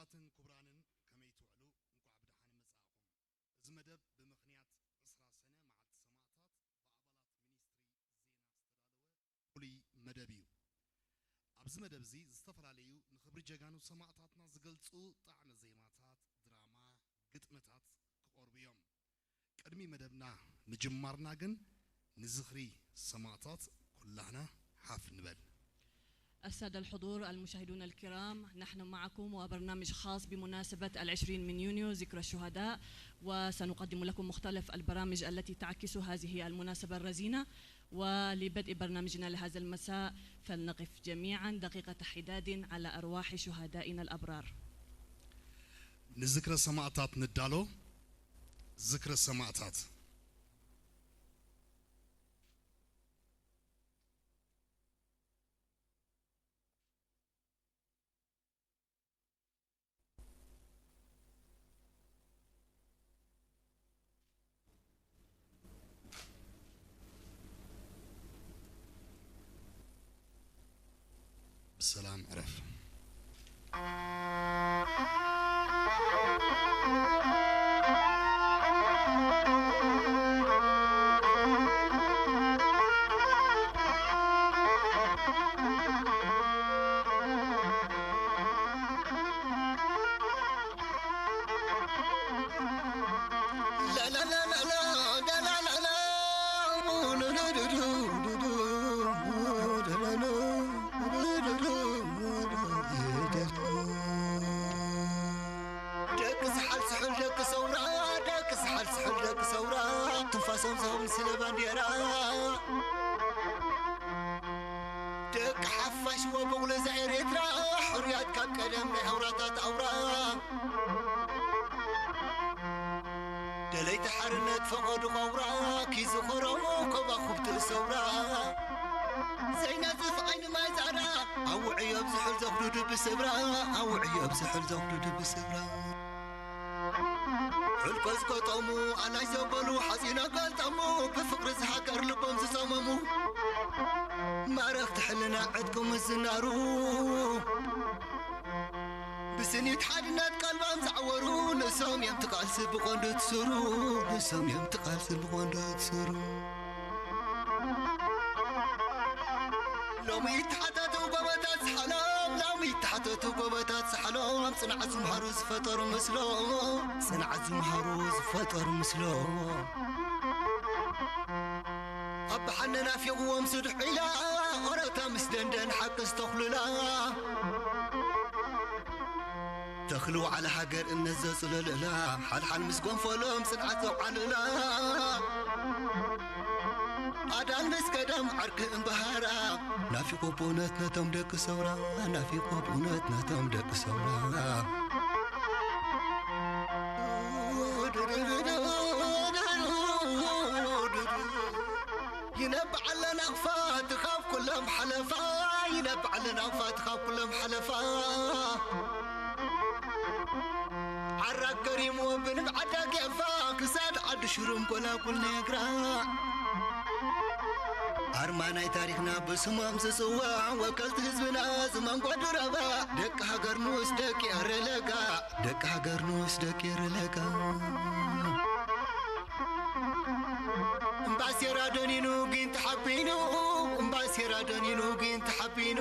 ክቡራትን ክቡራንን፣ ከመይ ትውዕሉ? እንኳዕ ብደሓን መጻእኩም። እዚ መደብ ብምኽንያት ዕስራ ሰነ፣ መዓልቲ ሰማእታት፣ ብኣባላት ሚኒስትሪ ዜና ዝተዳለወ ፍሉይ መደብ እዩ። ኣብዚ መደብ እዚ ዝተፈላለዩ ንኽብሪ ጀጋኑ ሰማእታትና ዝገልጹ ጣዕመ ዜማታት፣ ድራማ፣ ግጥምታት ክቐርቡ እዮም። ቅድሚ መደብና ምጅማርና ግን ንዝኽሪ ሰማእታት ኩላህና ሓፍ ንበል። السادة الحضور، المشاهدون الكرام، نحن معكم وبرنامج خاص بمناسبة العشرين من يونيو، ذكرى الشهداء، وسنقدم لكم مختلف البرامج التي تعكس هذه المناسبة الرزينة. ولبدء برنامجنا لهذا المساء، فلنقف جميعا دقيقة حداد على أرواح شهدائنا الأبرار. ንዝክረ ሰማእታት ንዳሎ። ዝክረ ሰማእታት። ብሰላም ዕረፍ። ደቂ ዝሓል ስሑል ደቂ ሰውራ፣ ደቂ ዝሓል ስሑል ደቂ ሰውራ፣ ትንፋሶም ዝህቡን ስለ ባንዴራ። ደቂ ሓፋሽ ወበቑሎ እዛ ኤርትራ፣ ሕሩያት ካብ ቀደም ናይ ኣውራታት ኣውራ። ደለይቲ ሓርነት ፈቐዱ ቀውራ፣ ኪዚ ኸረሙ ከዋኽብቲ ሰውራ። ዘይነጽፍ ዓይኒ ማይ ጻዕዳ፣ ኣውዕዮ ብዝሑል ዘኽዱዱ ብስብራ፣ ኣውዕዮ ብዝሑል ዘኽዱዱ ብስብራ። ሕልኮ ዝገጠሙ ኣላሽ ዘበሉ ሓጺና ገልጠሙ፣ ብፍቕሪ ዝሃገር ልቦም ዝጸመሙ። ማረኽቲ ሕልና ዕጥቁ ምዝናሩ፣ ብስኒት ሓድነት ቀልባም ዝዓወሩ፣ ንሶም እዮም ትቃልሲ ብቐንዱ ትስሩ፣ ንሶም እዮም ትቃልሲ ብቐንዱ ትስሩ። ሎሚ ይተሓተቱ ጎቦታት ዝሓሎም፣ ሎሚ ይተሓተቱ ጎቦታት ዝሓሎም፣ ጽንዓት ዝምሃሩ ዝፈጠሩ ምስሎም፣ ጽንዓት ዝምሃሩ ዝፈጠሩ ምስሎም። ኣባሓነ ናፊቕዎም ስዱሕ ኢላ፣ ኦረታ ምስ ደንደን ሓቂ ዝተኽሉላ። ተኽሊ ወዓለ ሃገር እምነት ዘጽለለላ፣ ሓልሓል ምስ ጎንፈሎም ጽንዓት ዘውዓሉላ። ኣዳል ምስ ገዳም ዓርኪ እምበሃራ፣ ናፊቑ ብእውነት ነቶም ደቂ ሰውራ፣ ናፊቑ ብእውነት ነቶም ደቂ ሰውራ። ይነብዓለን ኣቕፋት ካብ ኩሎም ሓለፋ፣ ይነብዓለን ኣቕፋት ካብ ኩሎም ሓለፋ። ዓራግ ገሪምዎ ብንብዓት ዳጌፋ፣ ክሳድ ዓዲ ሽሩም ጎላጉል ነግራ። ኣርማ ናይ ታሪኽና ብስሞም ዝጽዋዕ፣ ወከልቲ ህዝብና ዝመንጎ ድረባ። ደቂ ሃገር ንኡስ ደቂ ኤረ ለጋ፣ ደቂ ሃገር ንኡስ ደቂ ኤረ ለጋ። እምባሴራ ደኒኑ ጊን ተሓቢኑ፣ እምባሴራ ደኒኑ ጊን ተሓቢኑ።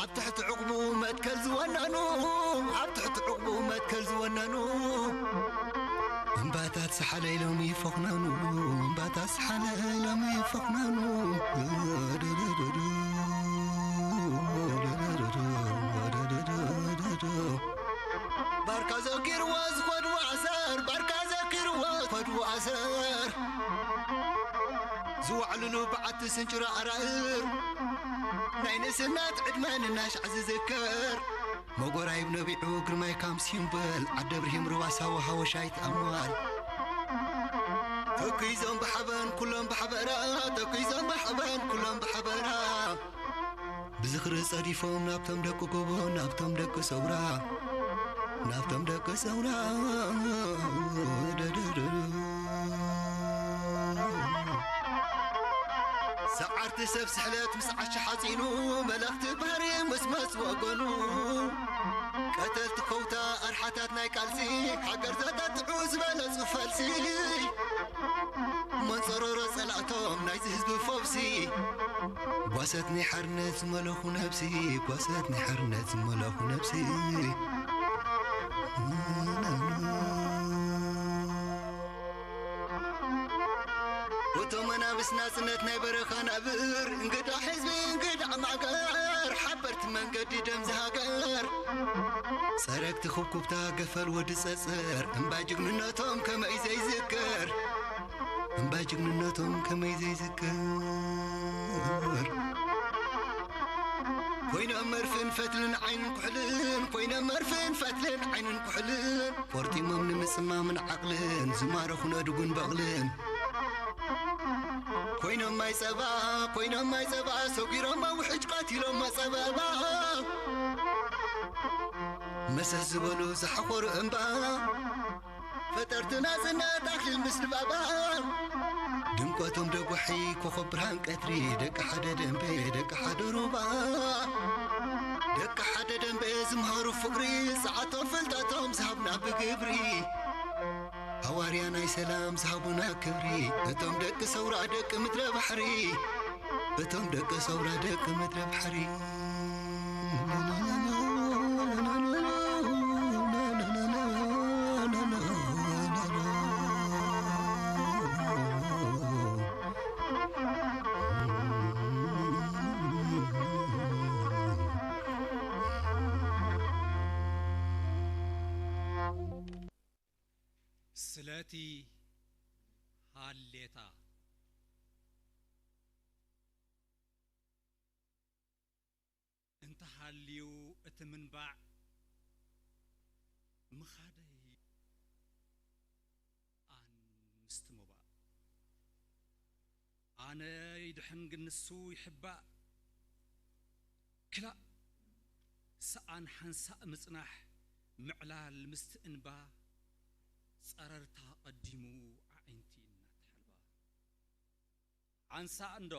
ኣብ ትሕቲ ዕቕቡ መትከል ዝወነኑ፣ ኣብ ትሕቲ ዕቕቡ መትከል ዝወነኑ። እምባታት ሰሓለ ኢሎም ይፈኽነኑ፣ እምባታት ሰሓለ ኢሎም ይፈኽነኑ። ባርካ ዘኪርዎ ዝኸድዎ ኣሰር፣ ባርካ ዘኪርዎ ዝኸድዎ ኣሰር። ዝወዕልሉ በዓቲ ስንጭሮ ኣራእር፣ ናይ ንእስነት ዕድመ ንናሻዕ ዝዝክር። መጎራይብ ነቢዑ ግርማይ ካም ሲምበል፣ ዓደ ብርሂም ሩባ ሳዋ ሃወሻይት ኣምዋል። ተኪዞም ብሓበን ኩሎም ብሓበራ፣ ተኪዞም ብሓበን ኩሎም ብሓበራ። ብዝኽሪ ጸዲፎም ናብቶም ደቂ ጎቦ፣ ናብቶም ደቂ ሰውራ፣ ናብቶም ደቂ ሰውራ። ሰዓርቲ ሰብ ስሕለት ምስ ዓሻ ሓጺኑ፣ መለኽቲ ባህሪ ምስ መስ ወገኑ ቀተልቲ ከውታ ኣርሓታት ናይ ቃልሲ፣ ሃገር ዘጠጥዑ ዝበለጹ ፈልሲ፣ መንጸሮሮ ጸላእቶም ናይዚ ህዝቢ ፈውሲ፣ ጓሰት ናይ ሓርነት ዝመለኹ ነብሲ፣ ጓሰት ናይ ሓርነት ዝመለኹ ነብሲ። እቶም መናብስ ናጽነት ናይ በረኻ ናብር፣ እንግዳ ህዝቢ እንግዳ ማገር፣ ሓበርቲ መንገዲ ደም ዝሃገር፣ ጸረግቲ ኩብኩብታ ገፈል ወዲ ጸጸር፣ እምባ ጅግንነቶም ከመይ ዘይዝከር፣ እምባ ጅግንነቶም ከመይ ዘይዝከር። ኮይኖም መርፍን ፈትልን ዓይንን ኩሕልን፣ ኮይኖም መርፍን ፈትልን ዓይንን ኩሕልን፣ ቆርጢሞም ንምጽማምን ዓቕልን፣ ዝማረኹ ነድጉን በቕልን። ኮይኖም ማይ ጸባ፣ ኮይኖም ማይ ጸባ፣ ሰጒሮም ኣብ ውሕጅ ቀቲሎም መጸበባ። መሰስ ዝበሉ ዝሓኾሩ እምባ፣ ፈጠርቲ ናጽነት ኣክሊል ምስ ድባባ። ድምቀቶም ደጉሒ ኮኸብ ብርሃን ቀትሪ፣ ደቂ ሓደ ደንበ፣ ደቂ ሓደ ሩባ። ደቂ ሓደ ደንበ ዝምሃሩ ፍቕሪ፣ ጸዓቶም ፍልጠቶም ዝሃብና ብግብሪ። ሃዋርያ ናይ ሰላም ዝሃቡና ክብሪ፣ እቶም ደቂ ሰውራ ደቂ ምድረ ባሕሪ፣ እቶም ደቂ ሰውራ ደቂ ምድረ ባሕሪ። ስለቲ ሃሌታ እንተሃልዩ እቲ ምንባዕ ምኻደይ ኣን ምስቲ ምባእ። ኣነ ይድሕን ግን ንሱ ይሕባእ። ክላእ ሰኣን ሓንሳእ ምጽናሕ ምዕላል ምስቲ እንባ፣ ጸረርታ ቀዲሙ ኣዒንቲ እናተሓልባ። ሓንሳእ እንዶ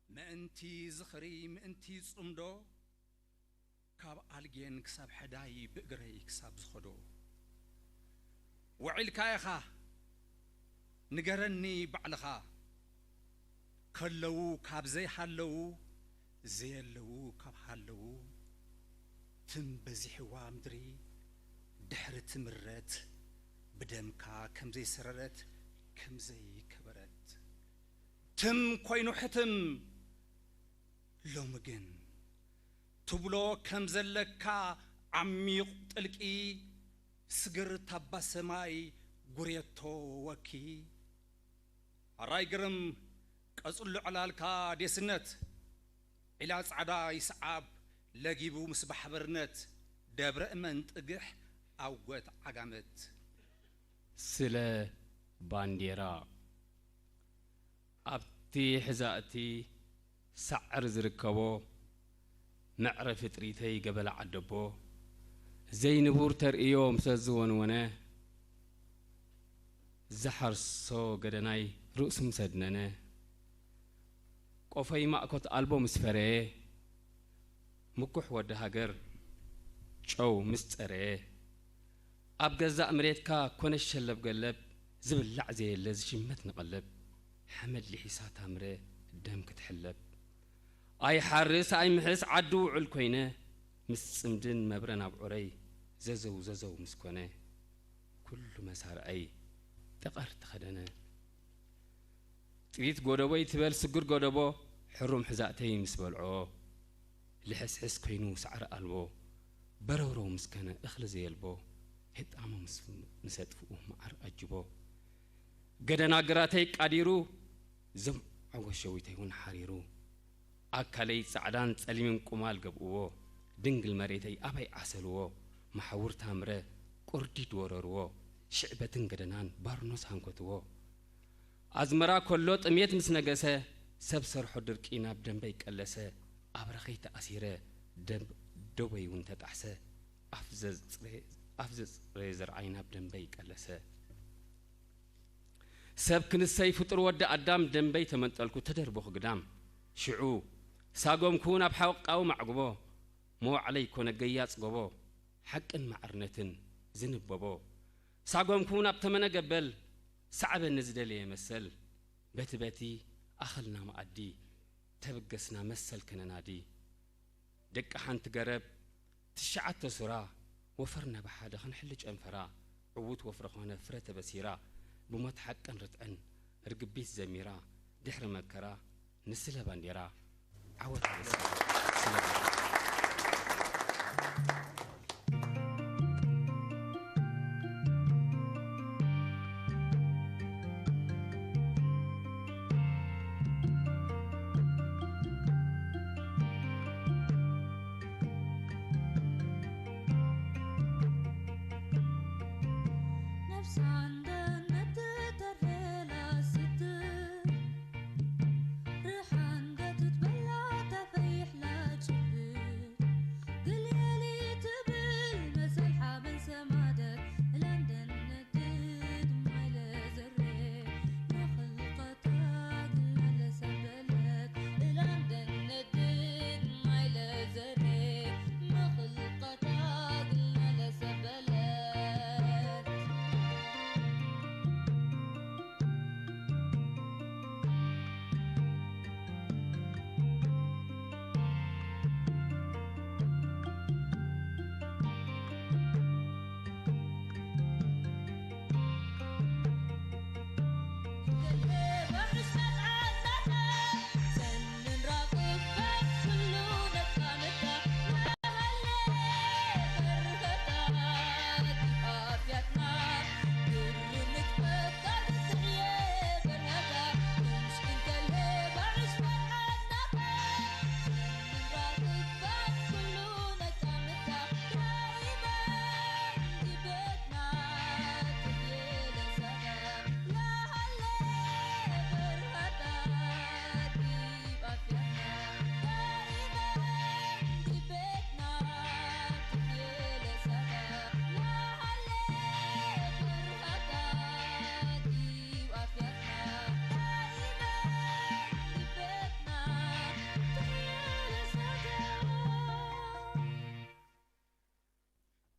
ምእንቲ ዝኽሪ ምእንቲ ጽምዶ፣ ካብ ኣልጌን ክሳብ ሕዳይ ብእግረይ ክሳብ ዝኸዶ። ውዒልካ ኢኻ ንገረኒ ባዕልኻ፣ ከለዉ ካብ ዘይሃለዉ፣ ዘየለዉ ካብ ሃለዉ። ትም በዚሕዋ ምድሪ ድሕሪ ትምረት፣ ብደምካ ከም ዘይሰረረት ከም ዘይከበረት። ትም ኮይኑ ሕትም ሎሚ ግን ትብሎ ከም ዘለካ ዓሚቕ ጥልቂ፣ ስግር ታባ ሰማይ ጉሬቶ ወኪ። ኣራይ ግርም ቀጽሎ ዕላልካ ዴስነት፣ ዒላ ጻዕዳ ይስዓብ ለጊቡ ምስ ባሕበርነት፣ ደብረ እመን ጥግሕ ኣውጎት ዓጋመት። ስለ ባንዴራ ኣብቲ ሕዛእቲ ሳዕር ዝርከቦ መዕረፊ ጥሪተይ ገበላ ዓደቦ ዘይንቡር ተርእዮ ምሰ ዝወንወነ ዝሓርሶ ገደናይ ርእሱ ምሰ ድነነ ቆፈይ ማእኮት ኣልቦ ምስ ፈረየ ምኩሕ ወዲ ሃገር ጨው ምስ ጸረየ ኣብ ገዛእ መሬትካ ኮነ ሸለብ ገለብ ዝብላዕ ዘየለ ዝሽመት ንቐለብ ሓመድ ሊሒሳ ታምረ ደም ክትሕለብ ኣይሓርስ ኣይምሕስ ዓዲ ውዑል ኮይነ ምስ ጽምድን መብረን ኣብ ዑረይ ዘዘው ዘዘው ምስ ኮነ ኩሉ መሳርዐይ ጠቐር ተኸደነ። ጥሪት ጎደቦይ ትበል ስግር ጎደቦ ሕሩም ሕዛእተይ ምስ በልዖ ልሕስሕስ ኮይኑ ሳዕሪ ኣልቦ በረውረው ምስ ከነ እኽሊ ዘየልቦ ህጣሞ ምስ ኣጥፍኡ መዓር ኣጅቦ ገደና ግራተይ ቃዲሩ ዘምዖ ጎሸዊተይ እውን ሓሪሩ ኣካለይ ጻዕዳን ጸሊምን ቁማል ገብእዎ ድንግል መሬተይ ኣበይ ዓሰልዎ መሓውር ታምረ ቁርዲድ ወረርዎ ሽዕበትን ገደናን ባርኖስ ሃንኮትዎ ኣዝመራ ከሎ ጥሜት ምስ ነገሰ ሰብ ሰርሖ ድርቂ ናብ ደንበይ ቀለሰ ኣብረኸይ ተኣሲረ ደብ- ደቦይ እውን ተጣሕሰ ኣፍ ዘጽረ- ኣፍ ዘጽረየ ዘርዓይ ናብ ደንበይ ቀለሰ ሰብ ክንሰይ ፍጡር ወዲ ኣዳም ደንበይ ተመንጠልኩ ተደርበኹ ግዳም ሽዑ ሳጎምኩ ናብ ሓወቃዊ ማዕግቦ፣ መዋዕለይ ኮነ ገያጽ ጎቦ፣ ሓቅን ማዕርነትን ዝንበቦ። ሳጎምኩ ናብ ተመነ ገበል፣ ሰዓበኒ ዝደለየ መሰል። በቲ በቲ ኣኸልና መኣዲ፣ ተበገስና መሰል ከነናዲ። ደቂ ሓንቲ ገረብ ትሽዓተ ሱራ፣ ወፈርና ብሓደ ክንሕሊ ጨንፈራ። ዕዉት ወፍሪ ኾነ ፍረ ተበሲራ፣ ብሞት ሓቅን ርትዕን ርግቢት ዘሚራ። ድሕሪ መከራ ንስለ ባንዴራ፣ ዓወት ኣበሲራ። ስለ ባንዴራ።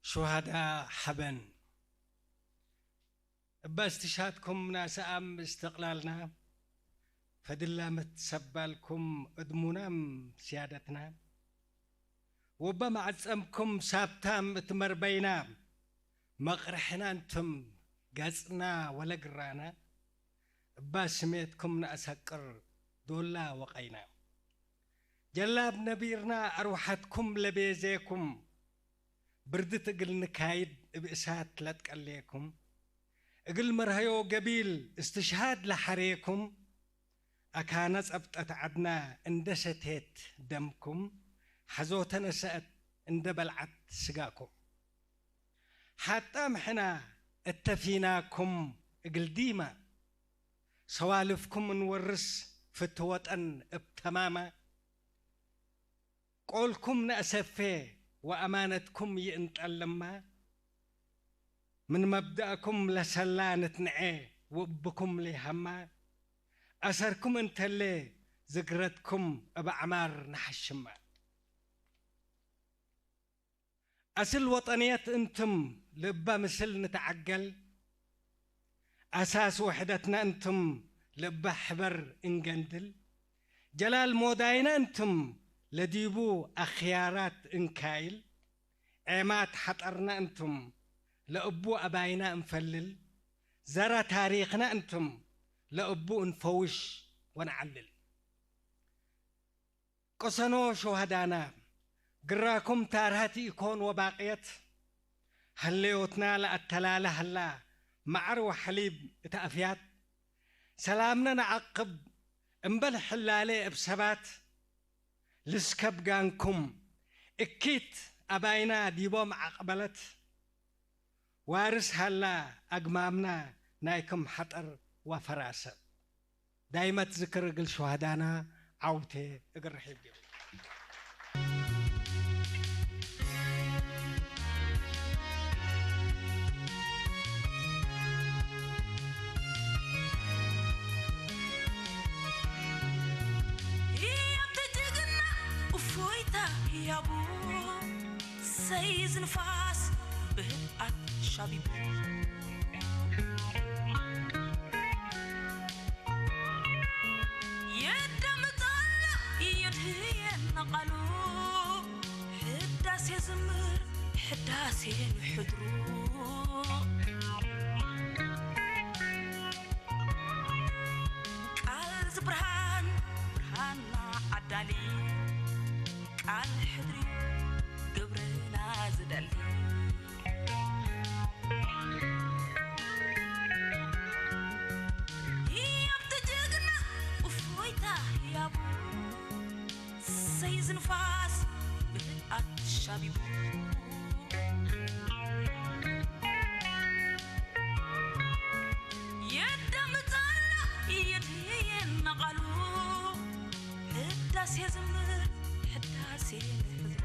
ሹሃዳ ሓበን። እባ እስትሽሃድኩም ናሰኣም እስትቕላልና፣ ፈድላመት ሰባልኩም እድሙናም ስያደትና፣ ወባ ማዕጸምኩም ሳብታም እትመርበይና፣ መቕርሕና እንቱም ገጽና ወለግራና፣ እባ ስሜትኩም ነኣሰቅር ዶላ ወቐይና። ጀላብ ነቢርና ኣርዋሓትኩም ለቤዜኩም፣ ብርድት እግል ንካይድ እብ እሳት ለትቀሌኩም፣ እግል መርሀዮ ገቢል እስትሽሃድ ለሐሬኩም፣ ኣካነ ጸብጠት ዐድና እንደ ሰቴት ደምኩም፣ ሐዞተ ነሰአት እንደ በልዐት ስጋኩም። ሓጣም ሕና እተፊናኩም እግል ዲማ፣ ሰዋልፍኩም እንወርስ ፍቲ ወጠን እብ ተማማ፣ ቆልኩም ነእሰፌ ወአማነትኩም ይእንጠልማ፣ ምን መብዳእኩም ለሰላ ንትንዔ ወእብኩም ሊሀማ፣ አሰርኩም እንተሌ ዝግረትኩም እብ አዕማር ነሐሽማ። አስል ወጠንየት እንትም ልእባ ምስል ንትዓገል፣ አሳስ ውሕደትና እንትም ልእባ ሕበር እንገንድል፣ ጀላል ሞዳይና እንትም ለዲቡ አኽያራት እንካይል፣ ዔማት ሐጠርና እንትም ለእቡ አባይና እንፈልል፣ ዘራ ታሪኽና እንትም ለእቡ እንፈውሽ ወንዓልል። ቅሰኖ ሹሃዳና፣ ግራኩም ታርሃት ኢኮን ወባቅየት፣ ሀለዮትና ለአተላለ ሀላ፣ መዓር ወሐሊብ እት አፍያት፣ ሰላምነ ነዓቅብ እምበል ሕላሌ እብ ሰባት፣ ልስከብ ጋንኩም እኪት አባይና ዲቦም ዐቅበለት፣ ዋርስ ሀላ አግማምና ናይክም ሐጠር ወፈራሰ። ዳይመት ዝክር እግል ሹሃዳና፣ ዐውቴ እግል ርሒብ ዲቡ። ህያቡ ሰይ ዝንፋስ ብህድኣት ሻቢቡ የዳምጻላ የድህየና ቃሉ ሕዳሴ ዝምር ሕዳሴ ንሕድሩ ቃል ዝብርሃን ብርሃንና ዓዳሊ ቃል ሕድሪ ግብርና ዝደሊ ህያብቲ ጅግና እፎይታ ህያቡ ሰይ ዝንፋስ ብህድኣት ሻቢቡ የዳምጻላ የድህየና ቃሉ ሕዳሴ ዝምር ሕዳሴ ንሕድሩ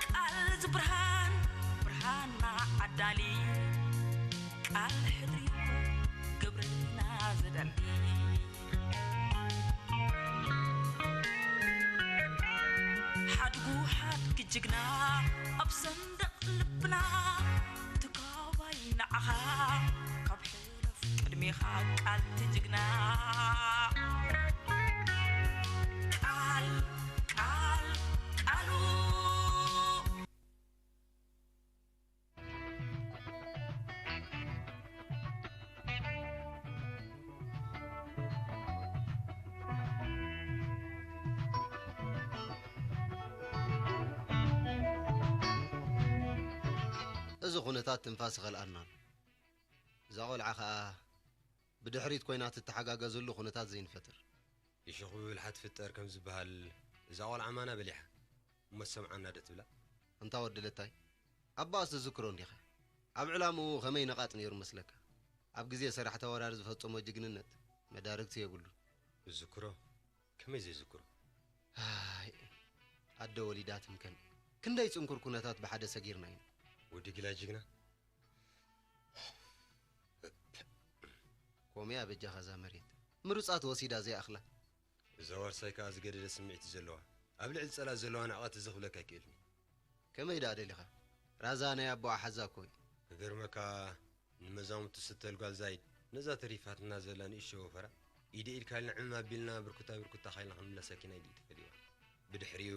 ቃል ዝብርሃን ብርሃንና ዓዳሊ ቃል ሕድሪ ግብርና ዝደሊ ሓድጉ ሓድጊ ጅግና ኣብ ሰንደቕ ልብና ትካባይ ንዓኻ ካብ ሕለፍ ቅድሜኻ ቃል ትጅግና ቃል ቃል ቃሉ እዚ ኩነታት ትንፋስ ይኸልኣና ኣሎ። እዛ ቆልዓ ኸኣ ብድሕሪት ኮይና ትተሓጋገዘሉ ኩነታት ዘይንፈጥር። ይሽኹ ብብልሓ ትፍጠር ከም ዝበሃል እዛ ቆልዓ ማና በሊሓ እሞ ትሰምዓና ዶ ትብላ? ኣንታ ወዲ ለታይ፣ ኣቦኣስ ትዝክሮ እንዲኻ? ኣብ ዕላምኡ ኸመይ ነቓጽ ነይሩ መስለካ? ኣብ ግዜ ሰራሕቲ ኣወራር ዝፈጸሞ ጅግንነት መዳርግቲ የብሉን። እዝክሮ? ከመይ ዘይዝክሮ? ኣይ፣ ኣደ ወሊዳ ትምከን። ክንደይ ጽንኩር ኩነታት ብሓደ ሰጊርና ኢና። ወዲ ግላይ ጅግና። ኮሜያ በጃኻ እዛ መሬት ምሩጻት ወሲዳ ዘይኣኽላ። እዛ ዋርሳይ ከኣ ዝገደደ ስምዒት እዩ ዘለዋ። ኣብ ልዕሊ ጸላእ ዘለዋ ንዕቐት እዚ ክብለካ ኣይክእልን እየ። ከመይ ደኣ ደሊኻ? ራዛ ናይ ኣቦኣ ሓዛ እኮ እዩ። ክገርመካ ንመዛሙርቱ ስተል ጓል ዛይድ ነዛ ተሪፋትና ዘላ ንእሽቶ ወፈራ ኢደ ኢድካ ኢልና ዕምም ኣቢልና ብርኩታ ብርኩታ ካይልና ክንምለሰኪ ናይ ድኢት ፈሊዋ። ብድሕሪኡ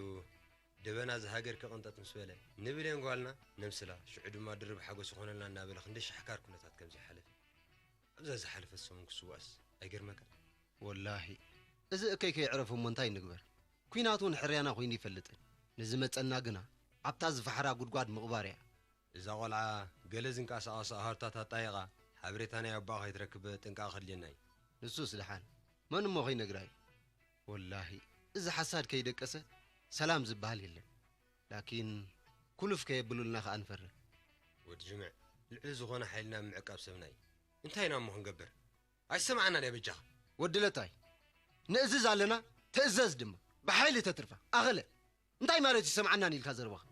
ደበና እዛ ሃገር ክቕንጠጥ ምስ በለ ንብሌን ጓልና ነምስላ፣ ሽዑ ድማ ድርብ ሓጎስ ይኾነልና እናበለ ክንደይ ሻሕካር ኩነታት ከም ዘይሓለፈ። ኣብዛ ዝሓለፈት ሰሙን ክስዋእስ ኣይገርመካን? ወላሂ እዚ እከይ ከየዕረፈ እሞ እንታይ ንግበር? ኲናት እውን ሕርያና ኮይኑ ይፈልጥን። ንዝመጸና ግና ኣብታ ዝፈሓራ ጉድጓድ ምቕባር እያ። እዛ ቆልዓ ገለ ዝንቀሳቐሱ ኣሃዱታት ኣጣይቓ ሓበሬታ ናይ ኣቦኣ ከይትረክብ ጥንቃቐ ከድልየና እዩ። ንሱስ ደሓን መን እሞ ከይነግራ እዩ? ወላሂ እዚ ሓሳድ ከይደቀሰ ሰላም ዝበሃል የለን። ላኪን ኩሉፍ ከየብሉልና ከኣ ንፈርህ። ወዲ ጅምዕ ልዕሊ ዝኾነ ሓይልና ምዕቃብ ሰብና እዩ። እንታይ ኢና እሞ ክንገብር? ኣይሰማዓናን እያ በጃኻ። ወዲ ለታይ ንእዝዝ ኣለና፣ ተእዘዝ ድማ። ብሓይሊ ተትርፋ። ኣኸለ እንታይ ማለት እዩ ሰምዓናን ኢልካ ዘረባኻ?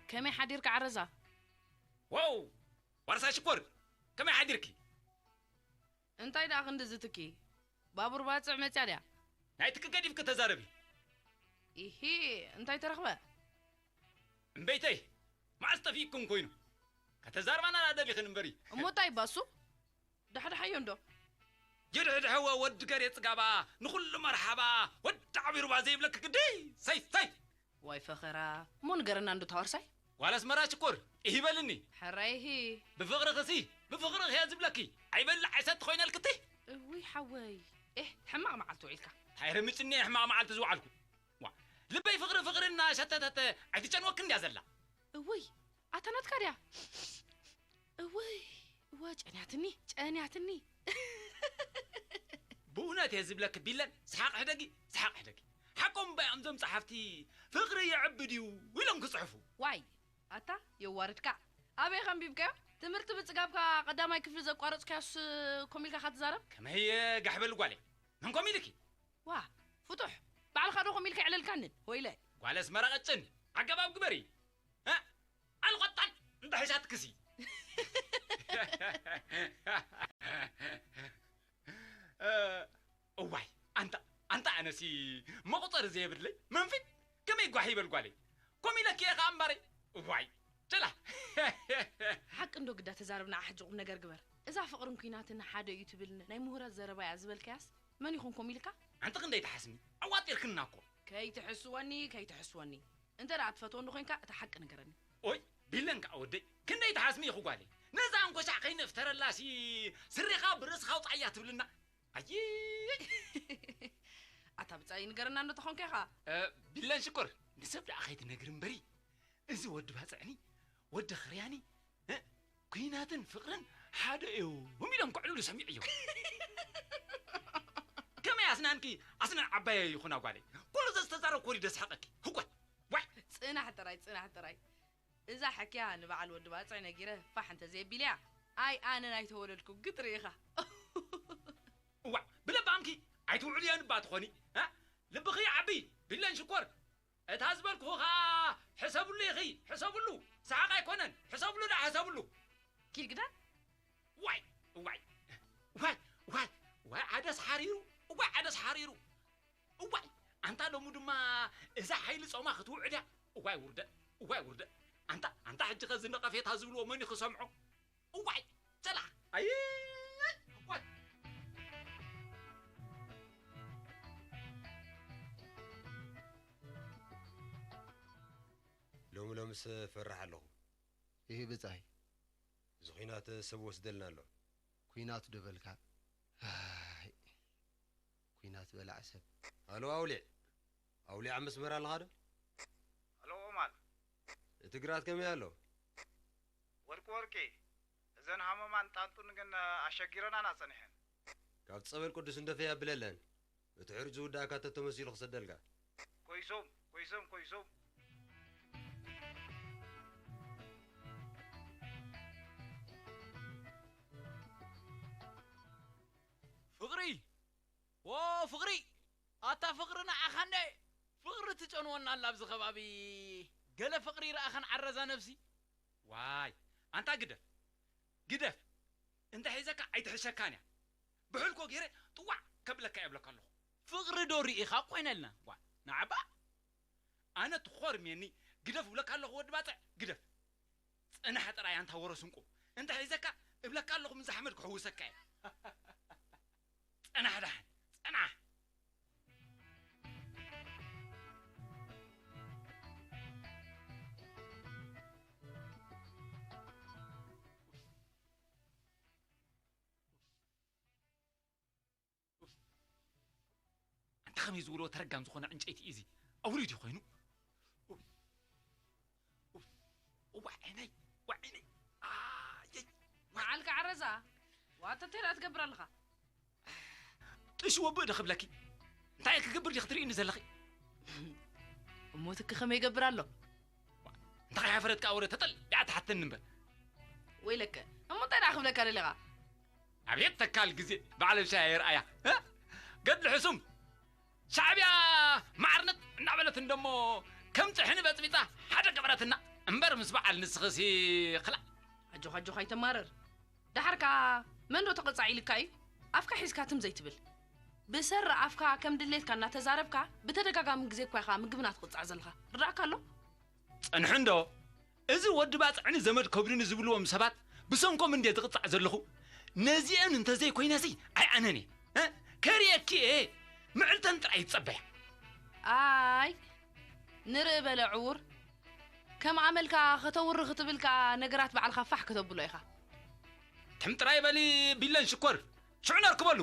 ከመይ ሓዲርካ ዓረዛ? ዋው ዋርሳይ ሽኮር ከመይ ሓዲርኪ? እንታይ ደኣ ክንድዚ ትኪ? ባቡር ባጽዕ መጽያ ድያ? ናይ ትኪ ገዲፍኪ ተዛረቢ። ኢሂ እንታይ ተረኽበ? እምበይተይ መዓስ ጠፊእኩም ኮይኑ? ከተዛርባና ደሊኽን እምበሪ። እሞ እንታይ ባሱ? ዳሕዳሓዮ እንዶ። ጅድሕድሕወ ወዲ ገሬ ጽጋባ ንኹሉ መርሓባ ወዲ ዓቢሩባ ዘይብለኪ ግዲ ሰይ ሰይ። ዋይ ፈኸራ እሞ ንገረና እንዶ ታወርሳይ። ጓል ኣስመራ ሽኮር ኢሂ በልኒ። ሕራይ ኢሂ። ብፍቕርኺሲ ብፍቕርኺ እየ ዝብለኪ። ኣይበልዕ ኣይሰቲ ኮይነልክቲ። እውይ ሓወይ ኤህ ሕማቕ መዓልቲ ውዒልካ። እንታይ ረሚፅኒ እየ ሕማቕ መዓልቲ ዝወዓልኩ። ዋ ልበይ ፍቕሪ ፍቕሪ እናሸተተተ ኣይትጨንወኪ እንድያ ዘላ። እውይ ኣታ ናትካ ድያ። እውይ እወ ጨንያትኒ ጨንያትኒ። ብእውነት እየ ዝብለኪ ቢለን ሰሓቕ ሕደጊ ሰሓቕ ሕደጊ። ሓቆም እምበይ እዞም ጸሓፍቲ ፍቕሪ የዕቢ ድዩ ኢሎም ክጽሕፉ። ዋይ ኣታ የዋርድካ ኣበይ ከንቢብካዮ ትምህርቲ ብጽጋብካ ቀዳማይ ክፍሊ ዘቋረጽካዮስ ኮሚልካ ኢኻ ትዛረብ? ከመይ ጋሕ በል ጓለይ? መን ኮሚልኪ? ዋ፣ ፍጡሕ፣ ባዕልኻ ዶ ኮሚልካ የዕለልካንን? ወይለ። ጓለ ኣስመራ ቀጭን፣ ኣገባብ ግበሪ። እ? ኣልቆጣን እንዳ ሒዛትክሲ። እ፣ እዋይ፣ ኣንታ፣ ኣንታ ኣነሲ መቑጸሪ ዘየብለይ መንፊት ከመይ ጓሕ ይበል ጓለይ? ኮሚለኪ እየ ኸኣ እምበረይ። እዋይ፣ ጭላ። ሓቂ እንዶ ግዳ ተዛረብና፣ ሕጂ ቁም ነገር ግበር። እዛ ፍቕርን ኲናትን ሓደ እዩ ትብል ናይ ምሁራት ዘረባ እያ ዝበልካያስ መን ይኾን ኮሚልካ? ኣንቲ ክንደይ ትሓስሚ? ኣዋጢርክና እኮ። ከይትሕስወኒ፣ ከይትሕስወኒ። እንተ ደኣ ትፈትወኒ ኮይንካ፣ እታ ሓቂ ንገረኒ። ኦይ፣ ቢለን ከኣ ወደይ፣ ክንደይ ትሓስሚ ኢኹ ጓለይ? ነዛ እንኮሻዕ ከይነፍተረላሲ ስሪኻ ብርእስኻ ኣውጽኣያ ትብልና። ኣይይ! ኣታ ብጻይ ንገረና እንዶ ተኾንካ ኢኻ። እ፣ ቢለን ሽኮር፣ ንሰብ ደኣ ከይትነግሪ እምበሪ። እዚ ወዲ ባጽዕኒ፣ ወዲ ኽርያኒ፣ እ፣ ኲናትን ፍቕርን ሓደ እዮም ኢሎም ክዕልሉ ሰሚዐዮም። ከመይ ኣስናንኪ ኣስናን ዓባየ ይኹና ጓለይ? ኩሉ ዘዝተዛረብኩ ወዲደ ስሕቐኪ። ህጎት! ዋይ! ጽናሕ ጥራይ፣ ጽናሕ ጥራይ። እዛ ሕክያ ንበዓል ወዲ ባጽዕ ነጊረ ፋሕ እንተ ዘየቢልያ፣ ኣይ ኣነ ናይተወለድኩ ግጥሪ ኢኻ። እዋዕ፣ ብለባምኪ ኣይትውዕልዮን እባ ትኾኒ፣ እ? ልብኺ ይዓቢ፣ ቢለን ሽኮር። እታ ዝበልኩኹ ኸኣ ሕሰብሉ ኢኺ፣ ሕሰብሉ። ሰሓቕ ኣይኮነን፣ ሕሰብሉ ደኣ፣ ሕሰብሉ። ኪድ ግዳ? ዋይ፣ ዋይ፣ ዋይ፣ ዋይ፣ ዋይ፣ ዓደስ ሓሪሩ፣ ዋይ፣ ዓደስ ሓሪሩ። እዋይ፣ ኣንታ ሎሚ ድማ እዛ ሓይሊ ጾማ ክትውዕድ እያ። እዋይ ውርደት፣ እዋይ ውርደት። ኣንታ፣ ኣንታ ሕጂ ኸዚ ነቐፌታ ዝብልዎ መን እዩ ክሰምዖ? እዋይ፣ ጨላ። ኣይ፣ እዋይ። ሎሚ ሎምስ እፈርሕ ኣለኹ። ይህ ብጻይ። እዚ ኲናት ሰብ ወስደልና ኣሎ። ኲናት ዶ በልካ? ኣይ፣ ኲናት በላዕ ሰብ። ሃሎ ኣውሊዕ፣ ኣውሊዕ ኣብ መስመር ኣለኻ ዶ? ሃሎ ኦማር። እቲ ግራት ከመይ ኣሎ? ወርቂ ወርቂ፣ እዘን ሃመማን ጣንጡን ግን ኣሸጊረናና ጸኒሐን። ካብ ጸበል ቅዱስ እንደፈይ ኣብለለን። እቲ ሕሩጭ ዝውዳእካ ተተመሲሉ ክሰደልካ። ኮይሶም፣ ኮይሶም፣ ኮይሶም። ፍቕሪ! ዎ ፍቕሪ! ኣታ ፍቕሪ ንዓኻ እንደ! ፍቕሪ ትጨንወና ኣላ ኣብዚ ከባቢ። ገለ ፍቕሪ ይረኣኸን ዓረዛ ነብሲ። ዋይ፣ ኣንታ ግደፍ! ግደፍ! እንተ ሒዘካ ኣይትሕሸካን እያ። ብሕልኮ ገይረ ጥዋዕ ከብለካ እየ እብለካ ኣለኹ። ፍቕሪ ዶ ርኢኻ ኮይነልና? ዋ፣ ንዓባ! ኣነ ትኾርምየኒ፣ ግደፍ እብለካ ኣለኹ ወዲ ባጽዕ፣ ግደፍ። ጽናሕ ጥራይ ኣንታ ወረ ስንቁ። እንተ ሒዘካ እብለካ ኣለኹ ምስ ኣሕመድ ክሕውሰካ እየ። ጽናሕ ደሓን፣ ጽናሕ። ኣንታ ከመይ ዝብሎ ተረጋም ዝኾነ ዕንጨይቲ እዩ እዚ። ኣውሊድ እዩ ኮይኑ። ኡፍ፣ ኡፍ፣ ዋዒነይ፣ ዋዒነይ። ኣየይ፣ መዓልካ ዓረዛ፣ ዋተተይ ደኣ ትገብር ኣለኻ። ጥሽ ወብእ ዶ ክብለኪ? እንታይ ክገብር ዲኺ ትርእይኒ ዘለኺ? እሞ ትኪ ከመይ ይገብር ኣሎ? እንታይ ሓፈረት ከኣ ወረ ተጠል ደኣ ትሓተኒ እምበር። ወይለከ፣ እሞ እንታይ ደኣ ክብለካ ደሊኻ? ኣብየት ተካል ግዜ፣ በዓል ሻሂ የርኣያ። እ? ገድሊ ሕሱም። ሻዕብያ ማዕርነት እናበለት እንደሞ ከም ጥሕኒ በጽቢጻ ሓደ ገበረትና። እምበር ምስ በዓል ንስኽሲ ክላእ። ኣጆኻ፣ ኣጆኻ፣ ኣይተማርር። ደሓር ከኣ መን ዶ ተቐጻዕ ኢልካ እዩ? ኣፍካ ሒዝካ ትም ዘይትብል። ብሰሪ ኣፍካ ከም ድሌትካ እናተዛረብካ ብተደጋጋሚ ግዜ እኳ ኢኻ ምግብና ትቕጻዕ ዘለኻ። ርዳእካ ኣሎ? ጸንሑ እንዶ፣ እዚ ወዲ ባጽዕኒ ዘመድ ከብድኒ ዝብልዎም ሰባት ብሰንኮም እንድየ ዝቕጻዕ ዘለኹ። ነዚአን እንተዘይኮይነሲ ኣይኣነን እየ። እ? ከርእየኪ እየ። ምዕልተን ጥራይ ይጸበያ። ኣይ፣ ንርኢ በለ ዕዉር። ከም ኣመልካ ከተውሪ ክትብል ከኣ ነገራት ባዕልኻ ፋሕ ከተብሎ ኢኻ። ትም ጥራይ በሊ ቢለን ሽኮር። ሽዑ ነርክበሉ።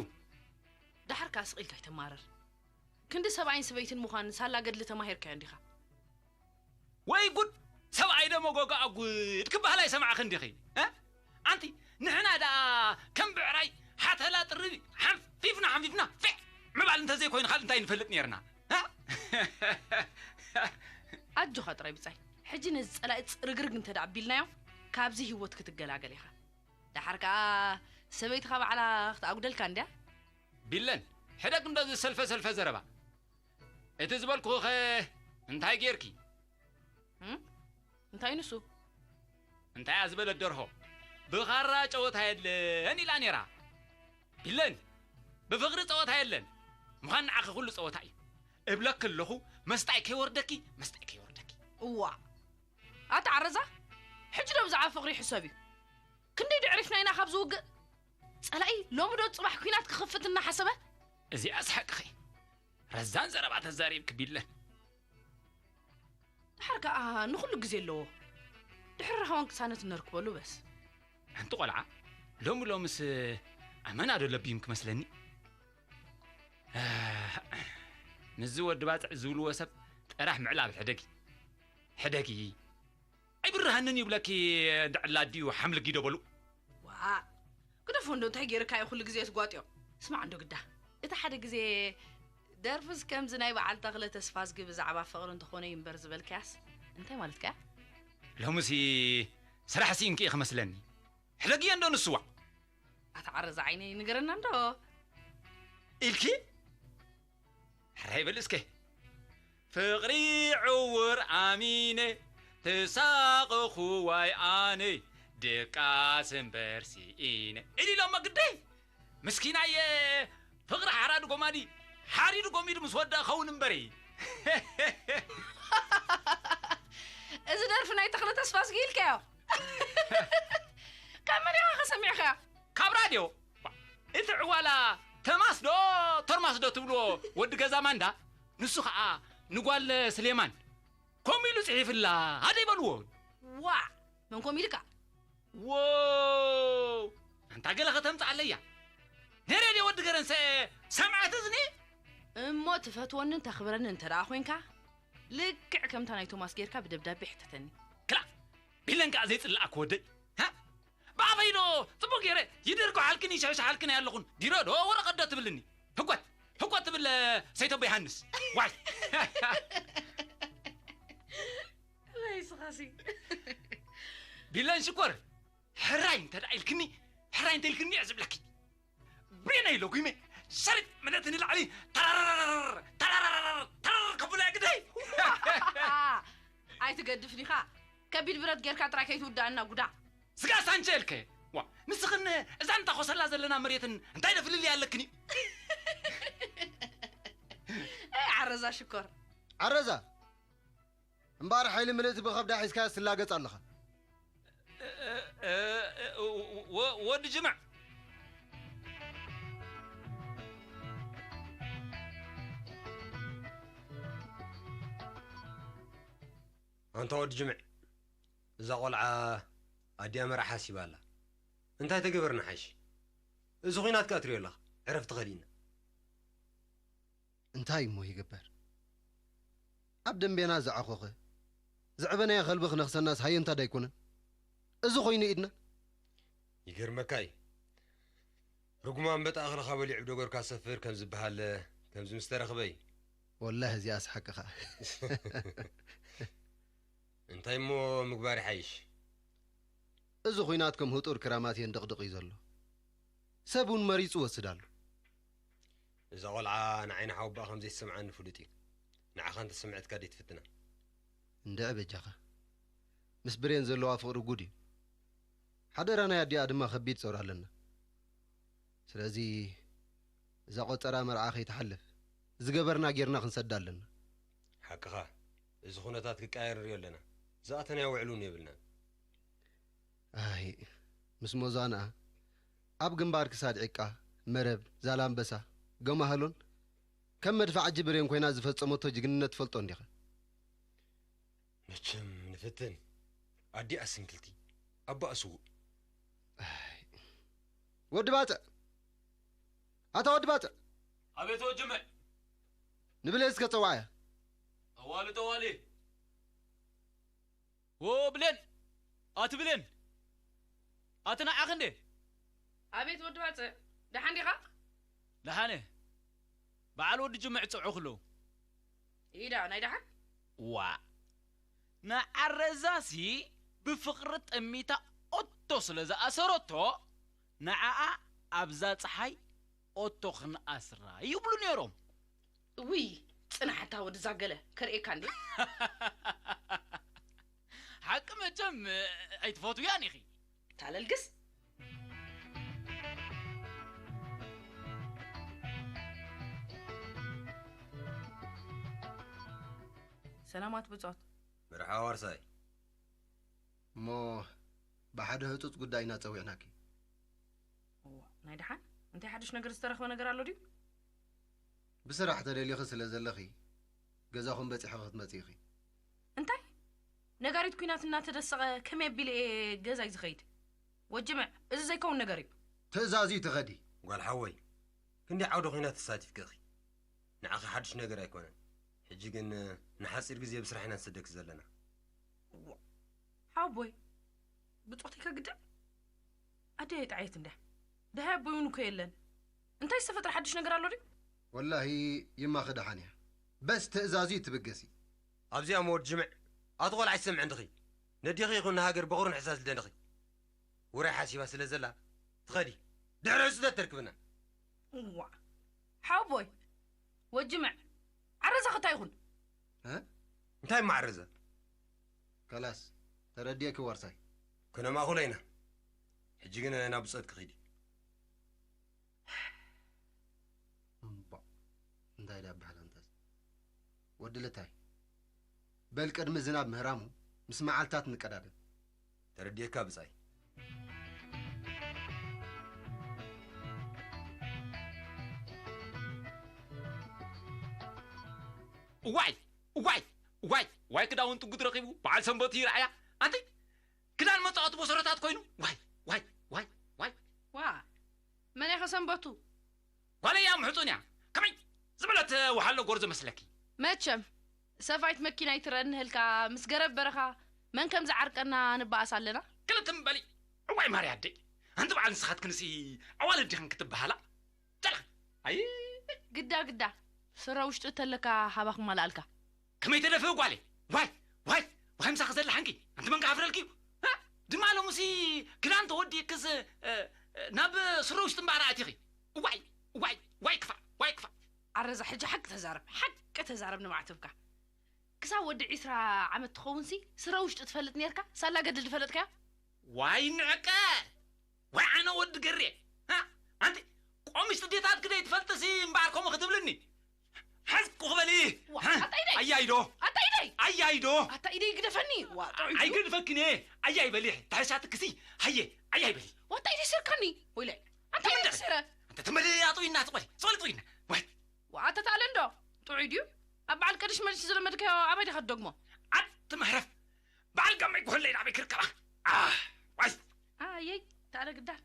ደሓር ከኣ ስቕ ኢልካ ኣይተማረር። ክንዲ ሰብኣይን ሰበይትን ምዃን ሳላ ገድሊ ተማሂርካዮ እንዲኻ። ወይ ጉድ! ሰብኣይ ዶ መጎጎ ኣጉድ ክበሃል ኣይሰማዕኽን ዲኺ? እ? ኣንቲ ንሕና ደኣ ከም ብዕራይ ሓተላ ጥሪ ሓንፊፍና ሓንፊፍና ፌዕ ምባል እንተዘይኮይኑ ካልእ እንታይ ንፈልጥ ነይርና? እ? ኣጆኻ ጥራይ ብጻይ። ሕጂ ነዚ ጸላኢ ጽርግርግ እንተ ደኣ ኣቢልናዮ፣ ካብዚ ህይወት ክትገላገል ኢኻ። ደሓር ከኣ ሰበይትኻ ባዕላ ክትኣጉደልካ እንድያ። ቢለን፣ ሕደግ እንዶ ዝሰልፈ ሰልፈ ዘረባ። እቲ ዝበልኩኸ እንታይ ጌርኪ? እም? እንታይ ንሱ? እንታይ እያ ዝበለት ደርሆ? ብኻራ ጨወታ የለን ኢላ ነይራ። ቢለን፣ ብፍቕሪ ጸወታ የለን። ምዃን ንዓኺ ኩሉ ጸወታ እዩ። እብለኪ ኣለኹ፣ መስጣይ ከይወርደኪ፣ መስጣይ ከይወርደኪ። እዋ፣ ኣታ ዓረዛ፣ ሕጂ ዶ ብዛዕባ ፍቕሪ ይሕሰብ እዩ? ክንደይ ድዕሪፍና ኢና ካብ ዝውግእ? ጸላኢ ሎሚ ዶ ጽባሕ ኲናት ክኽፍት እናሓሰበ? እዚኣስ ሓቅኺ። ረዛን ዘረባ ተዛሪብኪ ቢለን። ድሓር ከኣ ንኹሉ ግዜ ኣለዎ። ድሕሪ ራህዋን ቅሳነት ነርክበሉ በስ። ሓንቲ ቆልዓ ሎሚ ሎምስ ኣመና ዶ ለቢም ክመስለኒ። ምስዚ ወዲ ባጽዕ ዝብልዎ ሰብ ጥራሕ ምዕላብ ሕደጊ። ሕደጊ። ኣይብርሃንን ይብለኪ እንዳ ዕላዲኡ ሓምልጊ ዶ በሉ። ዋእ ግደፎ እንዶ እንታይ ገይርካ እዩ ኩሉ ግዜ ትጓጥዮ። ስማዕ እንዶ ግዳ እቲ ሓደ ግዜ ደርፍስ ከምዚ ናይ በዓል ተኽለ ተስፋዝጊ ብዛዕባ ፍቕሪ እንተኾነ እዩ እምበር ዝበልካያስ እንታይ ማለትካ እያ? ሎምሲ ስራሕ ሲኢንኪ ኢኺ መስለኒ። ሕደግዮ እንዶ ንስዋ። ኣታ ዓረዛ ዓይነይ ንገረና እንዶ። ኢልኪ ሕራይ በል እስከ። ፍቕሪ ዕውር ኣሚነ ተሳቐኹ ዋይ ኣነ ድቃስ እምበር ስኢነ። ኢሊሎሞ ግደይ ምስኪናየ ፍቕሪ ሓራዲ ጎማዲ ሓሪዱ ጎሚዱ ምስ ወደኣ ኸውን እምበሪ። እዚ ደርፊ ናይ ተኽለ ተስፋዝጊ ኢልካዮ? ካብ መን ኢኻ ከሰሚዕካያ? ካብ ራድዮ። እቲ ዕዋላ ተማስ ዶ ተርማስ ዶ ትብልዎ ወዲ ገዛ ማንዳ ንሱ ኸዓ ንጓል ስሌማን ከምኡ ኢሉ ጽሒፍላ ኣደ ይበልዎ። ዋዕ መን ከምኡ ኢልካ? ዎ ኣንታ ገለ ከተምጽኣለያ ነሬ ድየ ወዲ ገረንሰ ሰምዐት እዝኒ እሞ ትፈትወንን ተኽብረንን እንተ ደኣ ኮይንካ ልክዕ ከምታ ናይ ቶማስ ጌርካ ብደብዳቤ ሕተተኒ። ክላ ቢለን ከኣ ዘይጽላኣክ ወደይ ሃ ብኣፈይ ዶ ጽቡቅ ገይረ ይድርግሓልክን ይሸሕሽሓልክን ኣይ ኣለኹን ዲሮ ዶ ወረቐት ዶ ትብልኒ ህጎት ህጎት ትብል ሰይተቦ ይሃንስ ዋይ ናይ ስኻሲ ቢለን ሽኮር ሕራይ እንተ ደኣ ኢልክኒ ሕራይ እንተ ኢልክኒ እየ ዝብለኪ ብሬነይ ለጉመ ሸሪጥ መደት ንላዕሊ ተራራራራር ተራራራራር ተራራር ከብሎ እየ ግደይ ኣይትገድፍን ኢኻ ከቢድ ብረት ጌርካ ጥራይ ከይትውዳእና ጉዳ ስጋ ሳንቸ ኢልከ ዋ ንስኽን እዛ እንታ ኾሰላ ዘለና መሬትን እንታይ ዶ ፍልልይ ኣለክን እዩ ኣይ ዓረዛ ሽኮር ዓረዛ እምበኣር ሓይሊ ምልእቲ ብኸብዳ ሒዝካያስ ትላገጽ ኣለኻ። ወዲ ጅምዕ ኣንታ ወዲ ጅምዕ እዛ ቆልዓ ኣዲኣ መርዓ ሓሲባ ኣላ እንታይ ተገበርና ሓይሽ እዚ ኹናት ከኣ ትሪኦ ኣለኻ ዕረፍቲ ኸሊእና እንታይ እሞ ይግበር? ኣብ ደንቤና ዝዓኾኸ፣ ዘዕበናዮ ኸልቢ ክነኽሰናስ ሃየንታ ዳይኮነን? እዚ ኾይኑ ኢድና? ይገርመካ እዩ። ርጉም ኣንበጣ እኽልኻ በሊዑ ብደጎርካ ሰፍር ከም ዝበሃል ከምዚ ምስ ተረኽበ እዩ። ወላሂ እዚኣስ ሓቅኻ። እንታይ እሞ ምግባር ይሓይሽ? እዚ ኹናት ከም ህጡር ክራማት የንደቕድቕ እዩ ዘሎ። ሰብ እውን መሪጹ ወስድ ኣሎ። እዛ ቆልዓ ንዓይ ንሓወቦኣ ከም ዘይትሰምዓኒ ፍሉጥ እዩ። ንዓኻ እንተሰምዐትካ ደይ ትፍትና። እንድዒ በጃኻ። ምስ ብሬን ዘለዋ ፍቕሪ ጉድ እዩ። ሓደራ ናይ ኣዲኣ ድማ ከቢድ ጾር ኣለና። ስለዚ እዛ ቆጸራ መርዓ ከይትሓልፍ ዝገበርና ጌርና ክንሰዳ ኣለና። ሓቅኻ። እዚ ኩነታት ክቀያየር ንሪኦ ኣለና። ዝኣተናዮ ውዕል እውን የብልናን። ኣይ ምስ ሞዛንኣ ኣብ ግንባር ክሳድ ዒቃ፣ መረብ፣ ዛላምበሳ፣ ገማህሎን ከም መድፍዓ ጅብሬን ኮይና ዝፈጸመቶ ጅግንነት ትፈልጦ እንዲኻ። መቸም ንፍትን ኣዲኣ ስንክልቲ ኣባኣ ስዉእ። ኣይ፣ ወዲ ባጽዕ! ኣታ ወዲ ባጽዕ! ኣቤት ወጅምዕ! ንብሌን እስከ ጸዋዓያ። ጠዋሊ ጠዋሊ። ዎ ብሌን ኣቲ ብሌን ኣቲ ንዓኺ እንዴ ኣቤት ወዲ ባጽዕ ደሓን ዲኻ ደሓነ በዓል ወዲ ጅምዕ ጸውዑ ክለዉ ኢዳ ናይ ደሓን ዋ ንዓረዛሲ ብፍቕሪ ጠሚታ ኦቶ ስለ ዝኣሰረቶ፣ ንዓኣ ኣብዛ ጸሓይ ኦቶ ክንኣስራ ይብሉ ነይሮም። ውይ፣ ጽናሕታ ወድዛ ገለ ከርእየካ እንዴ? ሓቂ መቸም ኣይትፈትውያን ኢኺ። ታለልግስ። ሰላማት ብጾት። መርሓባ ዋርሳይ። እሞ ብሓደ ህጹጽ ጉዳይ ኢና ጸዊዕናኪ። እዋ፣ ናይ ደሓን እንታይ ሓድሽ ነገር ዝተረኽበ ነገር ኣሎ ድዩ? ብስራሕ ተደሊኺ ስለ ዘለኺ ገዛኹም በጺሐ ክትመጺ ኢኺ። እንታይ? ነጋሪት ኲናት እናተደሰቐ ከመይ ኣቢለ እየ ገዛይ ዝኸይድ? ወጅምዕ፣ እዚ ዘይከውን ነገር እዩ። ትእዛዝ እዩ ትኸዲ። ጓል ሓወይ፣ ክንደይ ዓውደ ኲናት ተሳቲፍኪ ኢኺ። ንዓኺ ሓድሽ ነገር ኣይኮነን። ሕጂ ግን ንሓጺር ግዜ ብስራሕ ኢና ንሰደኪ ዘለና። እዋ፣ ሓወቦይ፣ ብጾተይ ከግድዕ? ኣደይ ኣይጠዓየት እንድያ። ደሃይ ኣቦይ እውን እኮ የለን። እንታይ ዝተፈጥረ ሓድሽ ነገር ኣሎ ድዩ? ወላሂ ይማኺ ደሓን እያ። በስ ትእዛዙ እዩ ትብገሲ። ኣብዚኣ እሞ ወዲ ጅምዕ፣ ኣቲ ቆልዓ ኣይትሰምዕን ዲኺ? ነዴኺ ይኹን ንሃገር በኹርን ሕሳስ ልደንኺ። ውራይ ሓሲባ ስለ ዘላ ትኸዲ። ድሕሪ ህጹ ተትርክብና። እዋ፣ ሓወቦይ፣ ወጅምዕ፣ ዓረዛ ክታይ ይኹን? እ? እንታይ ማዕረዘ? ከላስ ተረዲኤኪ ዋርሳይ። ክነማእኹሎ ኢና። ሕጂ ግን ናብ ብጾት ክኺዲ። እምቧ፣ እንታይ ዳ በሃል ኣንታስ? ወዲ ልታይ፣ በል ቅድሚ ዝናብ ምህራሙ ምስ መዓልታት ንቀዳደም። ተረዲኤካ ብጻይ። እዋይ እዋይ እዋይ እዋይ፣ ክዳውንቱ ጉድ ረኺቡ በዓል ሰንበቱ ይረኣያ። ኣንቲ ክዳን መጻወቲ ቦሰረታት ኮይኑ። ዋይ ዋይ ዋይ ዋይ። ዋ፣ መን ኢኻ ሰንበቱ? ጓለይ እያ፣ ምሕጹን እያ። ከመይ ዝበለት ወሓሎ ጎርዞ መስለኪ? መቸም ሰፋይት መኪና ይትረአ እንህልካ ምስ ገረብ በረኻ መን ከም ዝዓርቀና ንበኣስ ኣለና። ክልተ ምበሊ። እዋይ ማርያ ኣደይ፣ ኣንቲ በዓል ንስኻትክንሲ ኣዋልድ ዲኽን ክትበሃላ? ጨላ። ኣይ ግዳ ግዳ፣ ስረ ውሽጢ ተለካ ሃባ ክማልኣልካ። ከመይ ተደፍእ ጓለይ? ዋይ ዋይ ዋይ፣ ምሳኺ ዘላ ሓንኪ ኣንቲ መንካ ኣፍረልኪ እዩ። እ? ድማ ሎምሲ ክዳን ተወዲእክስ፣ እ፣ እ፣ ናብ ስረ ውሽጢ እምበኣር ኣቲኺ። ዋይ ዋይ ዋይ ክፋእ፣ ዋይ ክፋእ። ኣረዛ፣ ሕጂ ሓቂ ተዛረብ፣ ሓቂ ተዛረብ ንማዕተብካ። ክሳብ ወዲ ዒስራ ዓመት ትኸውንሲ ስረ ውሽጢ ትፈልጥ ነርካ? ሳላ ገድል ዝፈለጥካዮ? ዋይ ንዕቀ፣ ዋይ ኣነ ወዲ ገሬ። ሃ? ኣንቲ ቆምሽ ትዴታት ክደይ ትፈልጥሲ እምበኣር ከምኡ ክትብልኒ? ሓዝኩ ክበሊ። ዋ፣ ሃ? ኣታ ኢደይ። ኣያይዶ። ኣታ ኢደይ። ኣያይዶ። ኣታ ኢደይ ግደፈኒ። ዋ፣ ጥዑይ ድዩ? ኣይገድፈክን እየ። ኣያይ በሊ። ተሕሻትክሲ። ሃየ፣ ኣያይ በሊ። ዋ፣ ኣታ ኢደይ ስርከኒ። ወይለ። ኣታ ተመንደ- ኢደይ ስረ። ኣንተ ተመለያ ጥዑይና ትቆሊ። ጽበል ጥዑይና። ዋይ። ዋ፣ ኣታ ታለንዶ። ጥዑይ ድዩ? ኣብ በዓል ቀድሽ መልሲ ዝለመድካዮ ኣበይ ዲኻ ትደግሞ? ኣቲ መህረፍ። በዓል ጋመይ ክህለይ ናበይ ክርከባ? ኣህ፣ ዋይ። ኣየይ፣ ታለ ግዳል።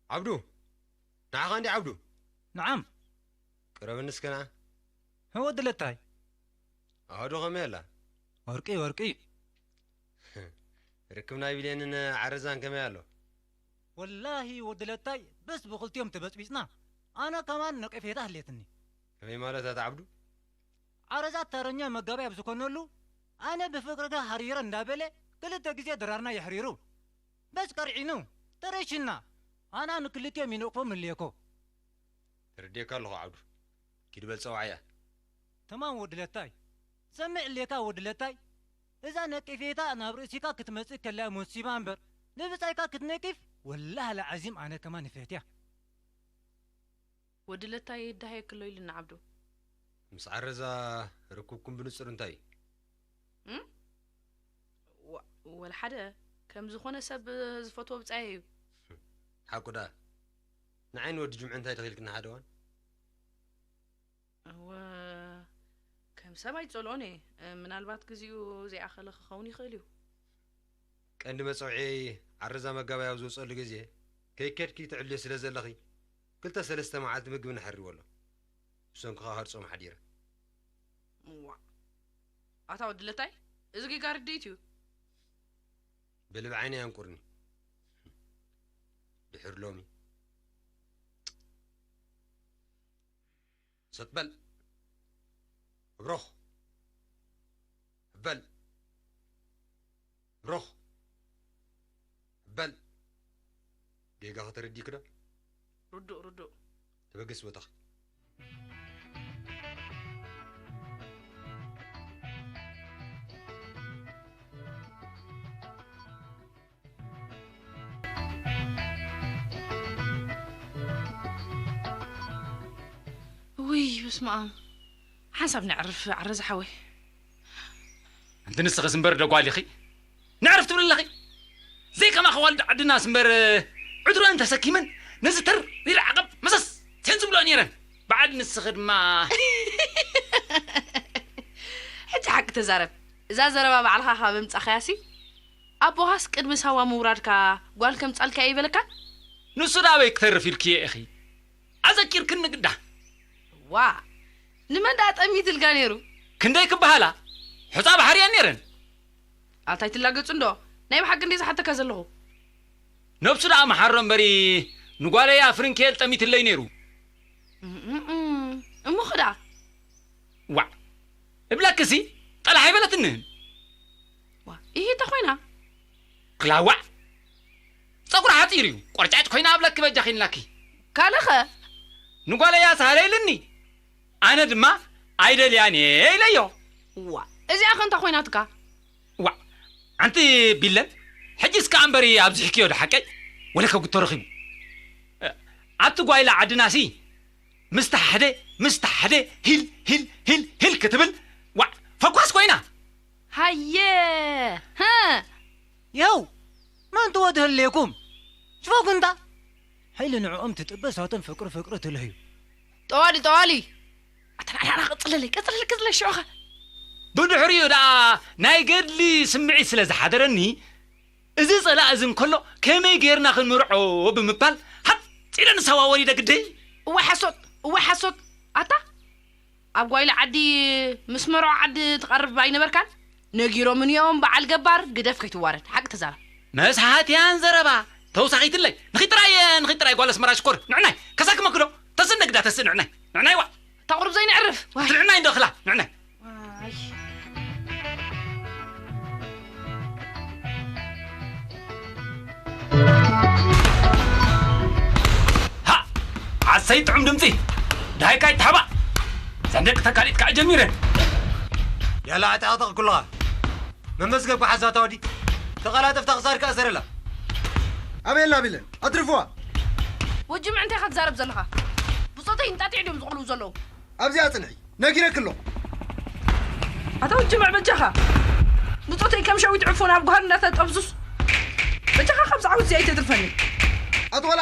ዓብዱ፣ ንዓኻ እንዲ ዓብዱ። ንዓም። ቅረብኒ እስከ ንዓ። ህወ ድለታይ። ኣህዶ ከመይ ኣላ? ወርቂ፣ ወርቂ። ርክብ ናይ ቢሌንን ዓረዛን ከመይ ኣሎ? ወላሂ ወዲ ለታይ፣ በስ ብኽልቲኦም ተበጽቢጽና። ኣነ ከማን ነቀፌታ ህሌትኒ። ከመይ ማለት ኣታ ዓብዱ? ዓረዛ ተረኛ መጋቢ ኣብ ዝኾነሉ፣ ኣነ ብፍቅርካ ሃሪረ እንዳበለ ክልተ ግዜ ድራርና የሕሪሩ። በስ ቀርዒኑ፣ ተረሽና። ኣና ንክልቲኦም ይነቅፎም ህልየኮ። ተረዲኤካ ኣለኹ ዓብዱ። ኪድ በል ጸዋዕያ። ተማም ወዲ ለታይ። ሰምዕ ሌካ ወዲ ለታይ። እዛ ነቀፌታ ናብ ርእሲካ ክትመጽእ ከላ እያ መሲባ እምበር፣ ንብጻይካ ክትነቅፍ፣ ወላሂ ለዓዚም ኣነ ከማን ይፈትያ። ወዲ ለታይ ይዳሃየክሎ ኢሉና ዓብዱ። ምስ ዓረዛ ርክብኩም ብንጹር እንታይ እዩ? እም? ወ-፣ ወላ ሓደ፣ ከም ዝኾነ ሰብ ዝፈትዎ ብጻይ እዩ። ሓቁ ደኣ። ንዓይን ወዲ ጅምዑ እንታይ ተኺልክና ሓደ እዋን? እወ፣ ከም ሰብ ኣይጸልኦን እየ። ምናልባት ግዜኡ ዘይኣኸለ ክኸውን ይኽእል እዩ። ቀንዲ መጸውዒየይ ዓረዛ መጋባይ ኣብ ዝወጸሉ ግዜ፣ ከይከድኪ ትዕልዮ ስለ ዘለኺ፣ ክልተ ሰለስተ መዓልቲ ምግቢ ነሕርዎ ኣሎ። ብሰንኩ ኸኣ ከርጾም ሓዲረ። እዋ። ኣታ ወዲ ለታይ፣ እዚ ጌጋ ርድኢት እዩ። ብልብ ዓይኒ ኣንቁርኒ። ድሕር ሎሚ። ሰጥ በል። እብሮኽ። በል። እብሮኽ። በል። ጌጋኻ ተረዲእኪ ዶ? ርዱእ፣ ርዱእ። ተበገስ ቦታኺ። ውይ፣ በስመ ኣብ። ሓንሳብ ነዕርፍ፣ ዓረ ዝሓወይ። ኣንቲ ንስኺስ እምበር ዶ ጓል ኢኺ? ነዕርፍ ትብሊ ኣለኺ? ዘይከማኺ ዋልድ ዓድናስ እምበር፣ ዕትሮአን ተሰኪመን ነዚ ተር ኢለ ዓቐብ መሰስ እተን ዝብልኦ ነይረን። በዓል ንስኺ ድማ። ሕጂ ሓቂ ተዛረብ። እዛ ዘረባ ባዕልኻ ካብ ኣምጻኻያሲ፣ ኣቦኻስ ቅድሚ ሳዋ ምውራድካ ጓል ከምጻልካ ኣይበለካን? ንሱ ደኣ ኣበይ ክተርፍ ኢልክዮ ኢኺ? ኣዘኪርክኒ ግዳ። ዋ፣ ንመን ደኣ ጠሚትልካ ነይሩ? ክንደይ ክበሃላ? ሑጻ ባሕሪ እየን ነይረን። ኣታ ኣይትላገጹ እንዶ፣ ናይ ብሓቂ እንደ ዝሓተካ ዘለኹ። ነብሱ ደኣ መሓሮ እምበሪ፣ ንጓለይ ኣፍሪንኬል ጠሚትለይ ነይሩ። እም፣ እም፣ እም። እሞ ኸ ደኣ? ዋዕ፣ እብለክሲ፣ ጠላሕ ኣይበለትንን። ዋ፣ ኢሂ፣ እንተ ኾይና? ክላዋዕ፣ ጸጉራ ሓጺር እዩ፣ ቆርጫጭ ኮይና እብለኪ በጃኺ ኢልናኪ። ካልእ ኸ? ንጓለይ ኣስሃለ ኢልኒ። ኣነ ድማ ኣይደልያን እየ ኢለዮ። ዋ፣ እዚኣ ኸ እንታይ ኾይናትካ? ዋዕ፣ ኣንቲ ቢለን፣ ሕጂ እስከ ኣንበሪ ኣብዚሕክዮ ዶ ሓቀይ? ወለከ ጉቶ ረኺቡ። ኣብቲ ጓይላ ዓድናሲ፣ ምስታ ሓደ፣ ምስታ ሓደ፣ ሂል፣ ሂል፣ ሂል፣ ሂል ክትብል፣ ዋዕ፣ ፈኳስ ኮይና። ሃየ፣ ሃ። የው፣ መን ትወድህሌኩም? ሽፎ ክንታ። ሓይሊ ንዕኦም ትጥበስ፣ ኣቶም ፍቅሪ፣ ፍቅሪ ትልህዩ። ጠዋሊ፣ ጠዋሊ። ኣታ ንዓና ቀጽለለይ፣ ቀጽለለይ፣ ቀጽለለይ፣ ሽዑኻ። ብድሕሪኡ ደኣ ናይ ገድሊ ስምዒት ስለ ዝሓደረኒ፣ እዚ ጸላእ እዚ እንከሎ ከመይ ጌርና ክንምርዖ ብምባል፣ ሓጺረ ንሳዋ ወሪደ ግደይ። እዋይ ሓሶት፣ እዋይ ሓሶት። ኣታ ኣብ ጓይላ ዓዲ ምስ መርዖ ዓዲ ትቐርብ ኣይነበርካን? ነጊሮምን እዮም በዓል ገባር፣ ግደፍ ከይትዋረድ። ሓቂ ተዛረብ። መስሓትያን ዘረባ ተውሳኺትለይ። ንኺድ ጥራይ፣ ንኺድ ጥራይ ጓል ኣስመራ ሽኮር። ንዕናይ፣ ከሳክመኪ ዶ? ተስእ ነግዳ ተስእ ንዕናይ። ንዕናይ ዋእ። እታ ቁሩብ ዘይነዕርፍ። ዋይ። ንዕናይ እንዶ እኽላ፣ ንዕናይ። ዋይ። ሃ! ዓሰይ ጥዑም ድምጺ። ደሃይካ ይትሓባእ። እዘን ደቂ ተካሊት ከዓ ጀሚረን። ያላ ኣዕጣቕጥቕ ኩልኻ። መመዝገብካ ሓዛታ ወዲ። ተቐላጠፍ ተኽሳር ከኣ ሰረላ። ኣበይ ኣላ ቢለን? ኣትርፍዋ። ወጅምዕ እንታይ ኢኻ ትዛረብ ዘለኻ? ብጾተይ እንጣጢዕ ድዮም ዝቖልዉ ዘለዉ? ኣብዚኣ ጽንሒ። ነጊረኪ ኣለኹ። ኣታ ወጅምዕ በጃኻ። ብጾተይ ከም ሸዊት ዕፉን ኣብ ጓህሪ እንዳተጠብሱስ። በጃኻ ካብዚ ዓውት እዚ ኣይተትርፈኒ። ኣቶ ዋላ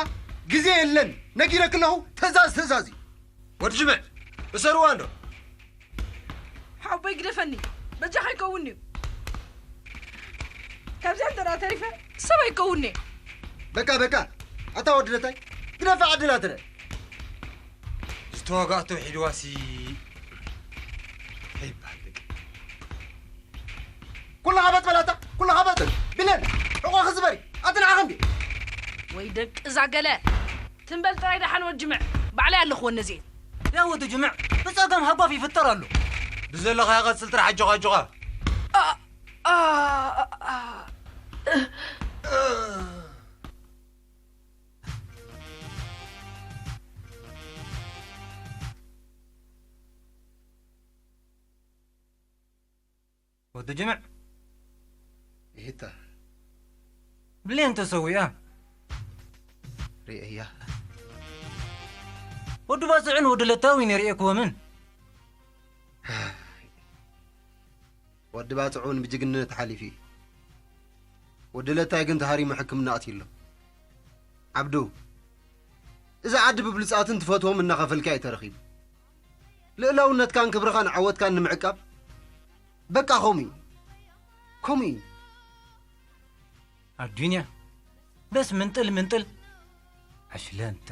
ግዜ የለን። ነጊረኪ ኣለኹ። ትእዛዝ ትእዛዝ እዩ። ወዲ ጅምዕ፣ እሰርዋ እንዶ። ሓወቦይ ግደፈኒ። በጃኻ ይከውን እዩ። ካብዚኣ እንተ ደኣ ተሪፈ ሰብ ኣይከውን እየ። በቃ፣ በቃ። ኣታ ወዲ ለታይ፣ ግደፈ ዓድና ትረ። ዝተዋጋእቶ ሒድዋሲ ከይበሃል ደቂ። ኩልኻ በጥ በል ኣታ፣ ኩልኻ በጥ በል። ቢለን፣ ሕቖኺ ዝበሪ። ኣቲ ንዓኺ እንዲ። ወይ ደቂ እዛ ገለ። ትም በል ጥራይ ደሓን ወድ ጅምዕ። ባዕለይ ኣለኹወን ነዚኤን። ያ ወዲ ጅምዕ፣ ብጸገም ሃጓፍ ይፍጠር ኣሎ። ብዘለኻዮ ቀጽል ጥራሕ ኣጆኻ፣ ኣጆኻ። ኣ፣ ኣ፣ ኣ፣ ኣ። ወዲ ጅምዕ። ይህታ። ብሌን ተሰዊኣ። ርእያ። ወዲ ባጽዕን ወዲ ለታዊን የርእየክዎምን። ወዲ ባጽዑን ብጅግንነት ሓሊፉ እዩ። ወዲ ለታይ ግን ተሃሪሙ ሕክምና ኣትዩ ኣሎ። ዓብዱ፣ እዚ ዓዲ ብብሉጻትን ትፈትዎም እናኸፈልካ እዩ ተረኺቡ። ልእላውነትካን ክብርኻን ዓወትካን ንምዕቃብ በቃ ከምኡ እዩ። ከምኡ እዩ። ኣዱንያ፣ በስ ምንጥል ምንጥል። ኣሽለንት።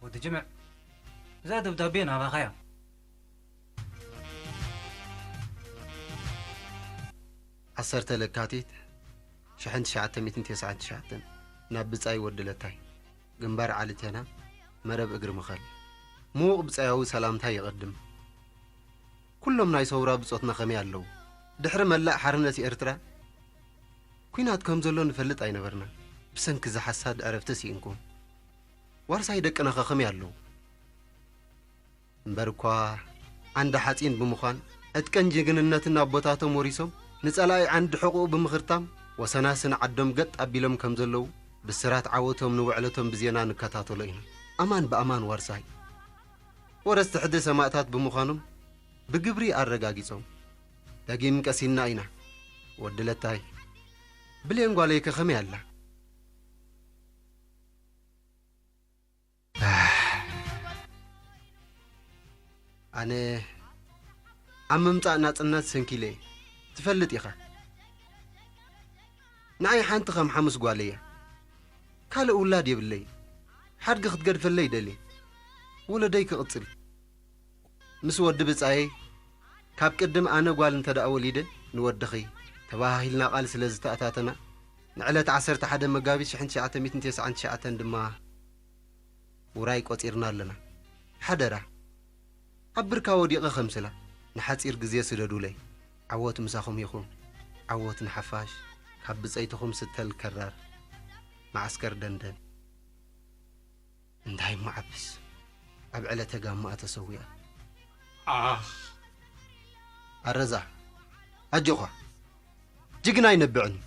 ወዲ ጅምዕ፣ እዛ ደብዳቤ ናባኻ እያ። ዓሰርተ ለካቲት ሽሕን ትሽዓተ ሚእትን ተስዓን ትሽዓተን፣ ናብ ብጻይ ወዲ ለታይ፣ ግንባር ዓሊ ቴና፣ መረብ እግሪ ምኸል። ምዉቕ ብጻያዊ ሰላምታ ይቐድም። ኩሎም ናይ ሰውራ ብጾትና ከመይ ኣለዉ? ድሕሪ መላእ ሓርነት ኤርትራ ኲናት ከም ዘሎ ንፈልጥ ኣይነበርናን። ብሰንኪ እዚ ሓሳድ ዕረፍቲ ስኢንኩም። ዋርሳይ ደቅናኸ ከመይ ኣለዉ? እምበር እኳ ዓንዲ ሓጺን ብምዃን ዕጥቀን ጅግንነትን ኣቦታቶም ወሪሶም ንጸላኢ ዓንዲ ሕቑኡ ብምኽርታም ወሰናስን ዓዶም ገጥ ኣቢሎም ከም ዘለዉ ብስራት ዓወቶም ንውዕለቶም ብዜና ንከታተሎ ኢና። ኣማን ብኣማን ዋርሳይ። ወረስቲ ሕድሪ ሰማእታት ብምዃኖም ብግብሪ ኣረጋጊጾም። ደጊም ቀሲንና ኢና። ወዲ ለታይ፣ ብሌን ጓለይከ ከመይ ኣላ? ኣነ ኣብ ምምጻእ ናጽነት ሰንኪለ እየ። ትፈልጥ ኢኻ። ንዓይ ሓንቲ ከም ሓሙስ ጓል እያ። ካልእ ውላድ የብለይ። ሓድጊ ክትገድፈለይ ይደሊ። ወለደይ ክቕጽል። ምስ ወዲ ብጻየይ፣ ካብ ቅድም ኣነ ጓል እንተ ደኣ ወሊደ፣ ንወድኺ፣ ተባሃሂልና ቃል ስለ ዝተኣታተና፣ ንዕለት ዓሰርተ ሓደ መጋቢት ሽሕን ትሽዓተ ሚእትን ተስዓን ትሽዓተን ድማ ውራይ ቆጺርና ኣለና። ሓደራ፣ ኣብ ብርካ ወዲቐ ከምስላ፣ ንሓጺር ግዜ ስደዱለይ። ዓወት ምሳኹም ይኹን። ዓወት ንሓፋሽ፣ ካብ ብጸይትኹም ስተል ከራር፣ መዓስከር ደንደን። እንታይ እሞ ዓብስ፣ ኣብ ዕለተ ጋማኣ ተሰዊኣ። ኣኽ። ኣረዛ፣ ኣጆኻ። ጅግና ኣይነብዕን እዩ።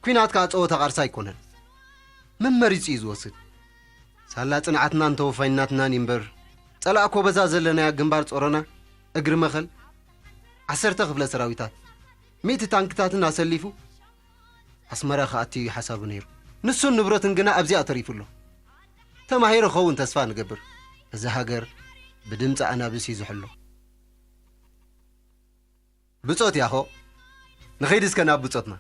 ኲናት ከኣ ጸወታ ቃርሳ ኣይኮነን። መን መሪጹ እዩ ዝወስድ? ሳላ ጽንዓትናን ተወፋይነትናን እዩ እምበር፣ ጸላእ ኮበዛ ዘለናያ ግንባር ጾሮና፣ እግሪ መኸል፣ ዓሰርተ ክፍለ ሰራዊታት፣ ሚእቲ ታንክታትን ኣሰሊፉ፣ ኣስመራ ክኣቱ እዩ ሓሳቡ ነይሩ። ንሱን ንብረቱን ግና ኣብዚኣ ተሪፉ ኣሎ። ተማሂሩ ክኸውን ተስፋ ንገብር። እዛ ሃገር ብድምፂ ኣናብስ እዩ ዝሕሎ። ብጾት ያኾ፣ ንኸይድ እስከ ናብ ብጾትና።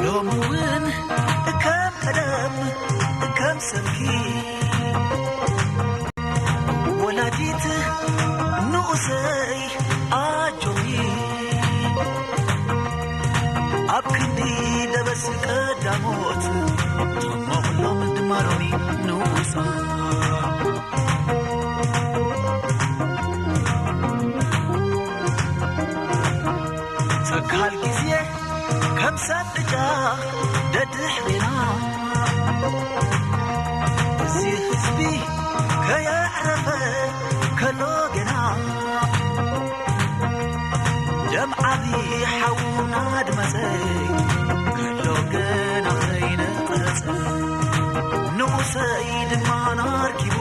ሎሚ እውን ከም ቀደም ከም ሰብኪ ወላዲት ንኡሰይ ኣጆኺ ኣብ ክንዲ ደበስ ቀዳሞት ጽቡቕ ሎም ድማ ሎሚ ንኡሳ ጸካል ግዜ ከም ሳጥጃ ደድሕሬና እዚ ህዝቢ ከየዕረፈ ከሎ ገና ደም ዓቢ ሓውና ድመጸይ ከሎ ገና ኸይነቐጸ ንኡሰይ ድማ ናርኪቡ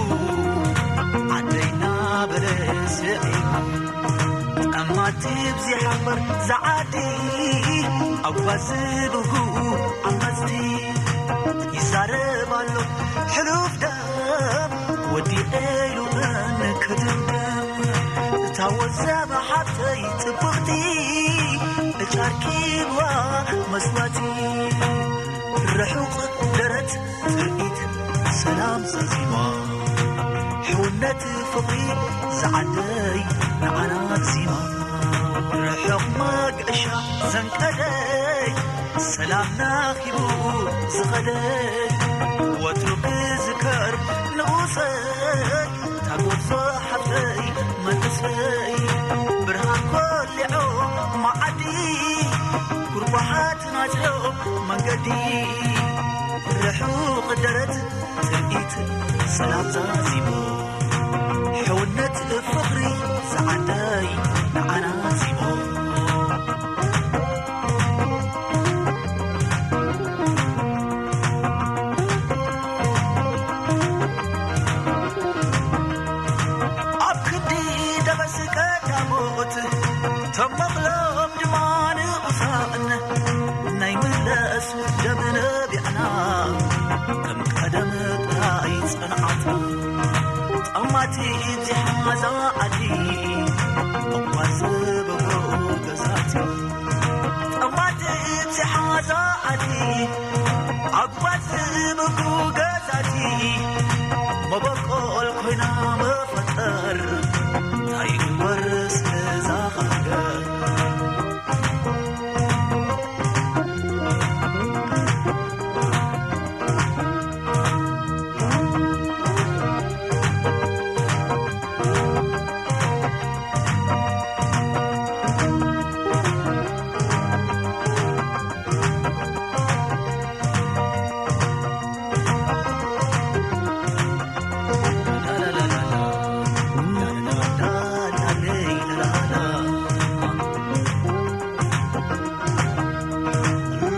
ዓደይና በለ ስዒቡ ጠማቲ ብዚሓበር ዝዓዲ ኣጓዝብጉ ዓመፅቲ ይዛረብ ኣሎ ሕሉፍ ደም ወዲኤ ኢሉ መን ክድምድም እታ ወዛባ ሓብተይ ጽብቕቲ እጫርኪብዋ መስዋቲ ርሑቕ ደረት ትርኢት ሰላም ዛዚማ ሕውነት ፍቕሪ ዝዓደይ ንዓና ዚማ ርሑቕ መግዕሻ ዘንቀደይ ሰላም ናኺቡ ዝኸደይ ወትሩ ክዝከር ንኡሰይ ታጎሶ ሓፍተይ መንእሰይ ብርሃን ኮሊዖ መዓዲ ጉርጓሓት ናፅዮ መንገዲ ርሑቕ ደረት ትርኢት ሰላም ዛዚሙ ሕውነት ፍቕሪ ዝዓደይ ንዓና ዚሙ እቲ ዝሓዛ ዓዲ፣ እኳ ዝበጎ ገዛቲ። ጸማት እቲ ሓዛ ዓዲ፣ ኣጓ ዝበጎ ገዛቲ። መበቆል ኮይና መፈጠር፣ እንታይ ይግበር ስለዛ ሃገር?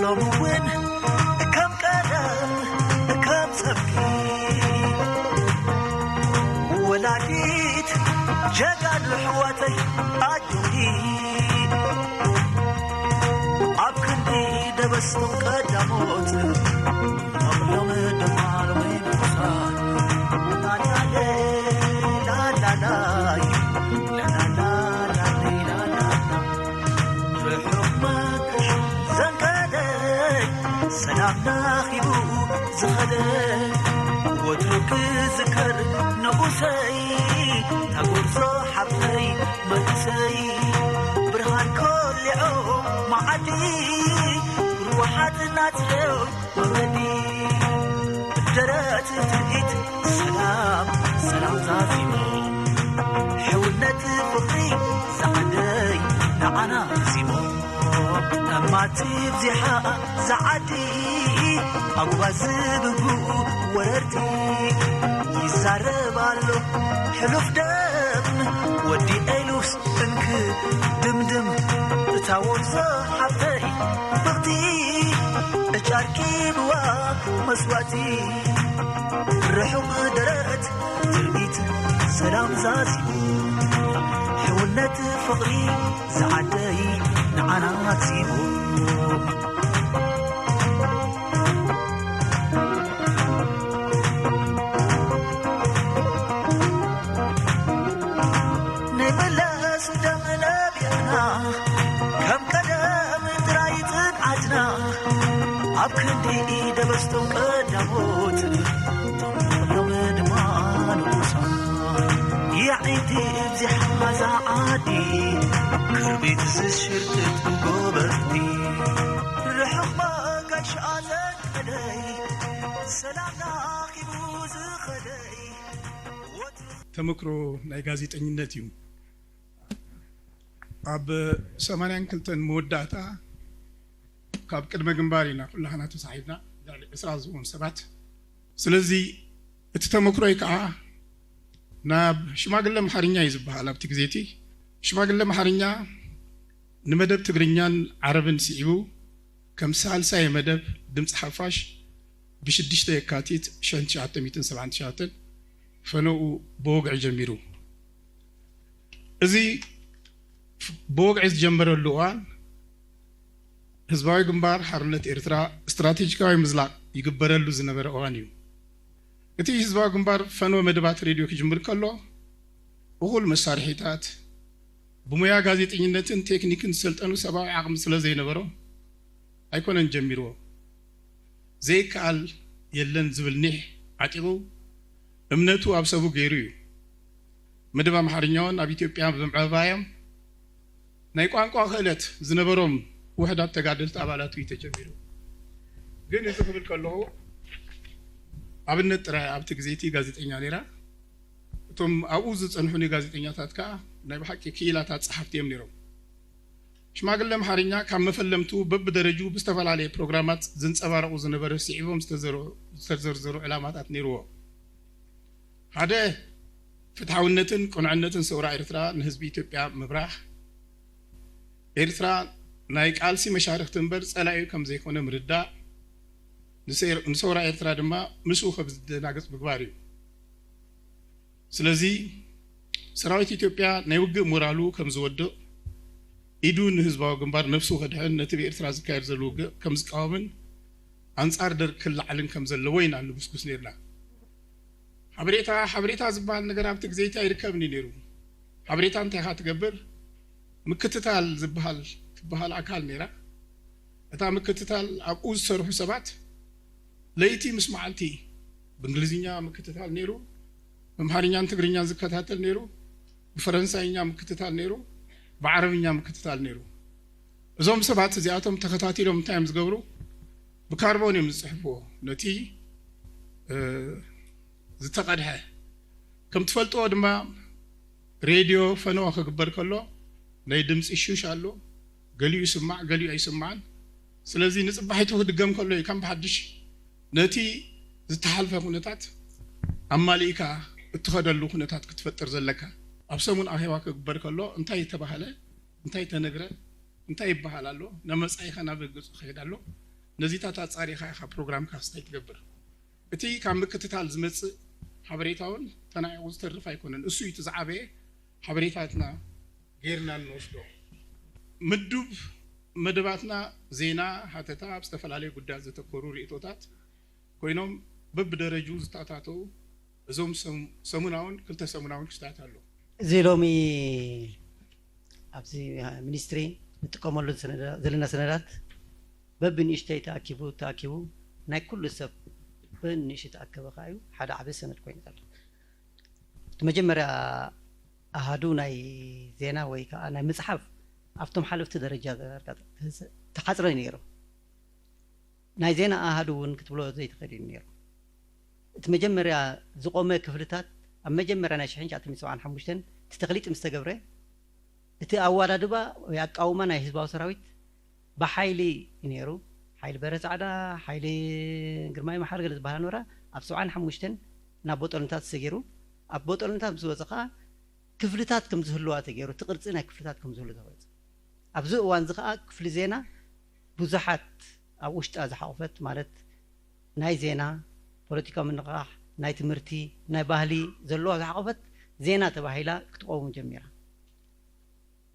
ሎሚ እውን ከም ቀደም ከም ሰብኪ ወላዲት ጀጋኑ ኣሕዋተይ ኣጆኺ ኣብ ክንዲ ደበስቶም ቀዳሞት ሎም ድማ ሎሚ ንጉሳት ላላላይ ላላላላይ ላላላ ርሑቕ መገሽ ዘንቀደ ሰላም ናኺቡ ዝኸደ ወትሩ ክዝከር ንጉሰይ ታጎርዞ ሓብተይ መንእሰይ ብርሃን ኮሊዖ መዓዲ ርዋሓት ናጽዮ መመዲ ደረት ትርኢት ሰላም ሰላም ዛዚሙ ሕውነት ፍቕሪ ዝዓደይ ንዓና ዚሞ እማት ብዚሓ ዝዓዲ ኣጉባ ዝብግኡ ወረርቲ ይዛረብ ኣሎ ሕሉፍ ደም ወዲ ኤሉስ እንክ ድምድም እታ ወርዞ ሓብተይ ብኽቲ እጫርኪብዋ መስዋእቲ ርሑቕ ደረት ትርኢት ሰላም ዛዚሙ ሕውነት ፍቕሪ ዝዓደይ ንዓና ዚሙ ናይ መለስ ደም ነቢዕና ከም ቀደም ጥራይ ጽንዓትና ኣብ ክንዲ ደበስቶም ቀዳሞት ሎም ድማ ንጉሳ የዒንቲ ብዚሓዛ ዓዲ ክርቢት ዝሽርጥጥ ጎበርቲ ርሑቕ መጋሻ ዘንቀደይ ሰላም ናኺቡ ዝኸደይ ወትሩ ተመክሮ ናይ ጋዜጠኝነት እዩ። ኣብ ሰማንያን ክልተን መወዳእታ ካብ ቅድመ ግንባር ኢና ኩላህና ተሳሒብና፣ ልዕሊ ዕስራ ዝኸውን ሰባት። ስለዚ እቲ ተመክሮይ ከዓ ናብ ሽማግለ ኣምሓርኛ እዩ ዝበሃል። ኣብቲ ግዜ እቲ ሽማግለ ኣምሓርኛ ንመደብ ትግርኛን ዓረብን ስዒቡ ከም ሳልሳይ መደብ ድምፂ ሓፋሽ ብሽዱሽተ የካቲት ሸሕን ትሽዓተ ሚእትን ሰብዓን ትሽዓተን ፈነኡ ብወግዒ ጀሚሩ። እዚ ብወግዒ ዝጀመረሉ እዋን ህዝባዊ ግንባር ሓርነት ኤርትራ ስትራቴጂካዊ ምዝላቕ ይግበረሉ ዝነበረ እዋን እዩ። እቲ ህዝባዊ ግንባር ፈነወ መደባት ሬድዮ ክጅምር ከሎ እኹል መሳርሒታት ብሞያ ጋዜጠኝነትን ቴክኒክን ዝሰልጠኑ ሰብኣዊ ዓቕሚ ስለ ዘይነበሮ ኣይኮነን ጀሚርዎ። ዘይከኣል የለን ዝብል ኒሕ ዓጢቑ እምነቱ ኣብ ሰቡ ገይሩ እዩ። መደብ ኣምሓርኛውን ኣብ ኢትዮጵያ ብምዕባዮም ናይ ቋንቋ ክእለት ዝነበሮም ውሕዳት ተጋደልቲ ኣባላቱ እዩ ተጀሚሩ። ግን እዚ ክብል ከለኹ ኣብነት ጥራይ ኣብቲ ግዜ እቲ ጋዜጠኛ ነይራ። እቶም ኣብኡ ዝጸንሑኒ ጋዜጠኛታት ከኣ ናይ ብሓቂ ክኢላታት ጸሓፍቲ እዮም ነይሮም። ሽማግለ ኣምሓርኛ ካብ መፈለምቱ በብደረጅኡ ብዝተፈላለየ ፕሮግራማት ዝንጸባረቑ ዝነበረ ስዒቦም ዝተዘርኡ ዝተዘርዘሩ ዕላማታት ነይርዎ። ሓደ ፍትሓውነትን ቅኑዕነትን ሰውራ ኤርትራ ንህዝቢ ኢትዮጵያ ምብራህ፣ ኤርትራ ናይ ቃልሲ መሻርኽቲ እምበር ጸላኢ ከም ዘይኮነ ምርዳእ፣ ንሰውራ ኤርትራ ድማ ምስኡ ከም ዝደናገጽ ምግባር እዩ። ስለዚ ሰራዊት ኢትዮጵያ ናይ ውግእ ሞራሉ ከም ዝወድቕ፣ ኢዱ ንህዝባዊ ግንባር ነብሱ ከድሕን ነቲ ብኤርትራ ዝካየድ ዘሎ ውግእ ከም ዝቃወምን ኣንጻር ደርግ ክለዓልን ከም ዘለዎ ኢና ንጉስጉስ ነይርና። ሓበሬታ ሓበሬታ ዝበሃል ነገር ኣብቲ ግዜታ ይርከብኒ ነይሩ። ሓበሬታ እንታይ ኢኻ ትገብር? ምክትታል ዝበሃል ትበሃል ኣካል ነይራ። እታ ምክትታል ኣብኡ ዝሰርሑ ሰባት ለይቲ ምስ መዓልቲ ብእንግሊዝኛ ምክትታል ነይሩ፣ ብኣምሓርኛን ትግርኛን ዝከታተል ነይሩ፣ ብፈረንሳይኛ ምክትታል ነይሩ፣ ብዓረብኛ ምክትታል ነይሩ። እዞም ሰባት እዚኣቶም ተኸታቲሎም እንታይ እዮም ዝገብሩ? ብካርቦን እዮም ዝፅሕፍዎ ነቲ ዝተቐድሐ። ከም ትፈልጥዎ ድማ ሬድዮ ፈነወ ክግበር ከሎ ናይ ድምፂ ሹሽ ኣሎ። ገሊኡ ይስማዕ፣ ገሊኡ ኣይስማዕን። ስለዚ ንፅባሒቱ ክድገም ከሎ እዩ ከም ብሓድሽ ነቲ ዝተሓልፈ ኩነታት ኣማሊእካ እትኸደሉ ኩነታት ክትፈጥር ዘለካ። ኣብ ሰሙን ኣኼባ ክግበር ከሎ እንታይ ተባሃለ፣ እንታይ ተነግረ፣ እንታይ ይበሃል ኣሎ፣ ነመፃኢኻ ናብ ገፁ ክሄድ ኣሎ። ነዚታት ኣፃሪኻ ኢኻ ፕሮግራምካ ክስታይ ትገብር። እቲ ካብ ምክትታል ዝመፅእ ሓበሬታ እውን ተናዒቑ ዝተርፍ ኣይኮነን። እሱ እዩ እቲ ዝዓበየ ሓበሬታትና ጌርና እንወስዶ። ምዱብ መደባትና ዜና፣ ሃተታ፣ ኣብ ዝተፈላለዩ ጉዳያት ዘተኮሩ ርእቶታት ኮይኖም በብደረጅኡ ዝተኣታተው እዞም ሰሙናውን ክልተ ሰሙናውን ክስታት ኣሎ። እዚ ሎሚ ኣብዚ ሚኒስትሪ ንጥቀመሉ ዘለና ሰነዳት በብንእሽተይ ተኣኪቡ ተኣኪቡ ናይ ኩሉ ሰብ ብንእሽተይ ተኣከበ ከኣ እዩ ሓደ ዓበ ሰነድ ኮይኑ ዘሎ። እቲ መጀመርያ ኣሃዱ ናይ ዜና ወይ ከዓ ናይ ምፅሓፍ ኣብቶም ሓለፍቲ ደረጃ ተሓፅረ ነይሩ። ናይ ዜና ኣሃዱ እውን ክትብሎ ዘይትኽእል እዩ ነይሩ። እቲ መጀመርያ ዝቆመ ክፍልታት ኣብ መጀመርያ ናይ ሽሕን ትሽዓተ ሚእትን ሰብዓን ሓሙሽተን እቲ ተኽሊጥ ምስ ተገብረ እቲ ኣዋዳድባ ወይ ኣቃውማ ናይ ህዝባዊ ሰራዊት ብሓይሊ እዩ ነይሩ። ሓይሊ በረ ፃዕዳ፣ ሓይሊ ግርማይ መሓር ገለ ዝበሃላ ነበራ። ኣብ ሰብዓን ሓሙሽተን ናብ ቦጦሎንታት ተሰጊሩ። ኣብ ቦጦሎንታት ምስ ወፀ ከዓ ክፍልታት ከም ዝህልዋ ተገይሩ፣ እቲ ቅርፂ ናይ ክፍልታት ከም ዝህሉ ተገይሩ። ኣብዚ እዋን እዚ ከዓ ክፍሊ ዜና ብዙሓት ኣብ ውሽጣ ዝሓቆፈት ማለት ናይ ዜና፣ ፖለቲካዊ ምንቕቓሕ፣ ናይ ትምህርቲ፣ ናይ ባህሊ ዘለዋ ዝሓቆፈት ዜና ተባሂላ ክትቀውም ጀሚራ።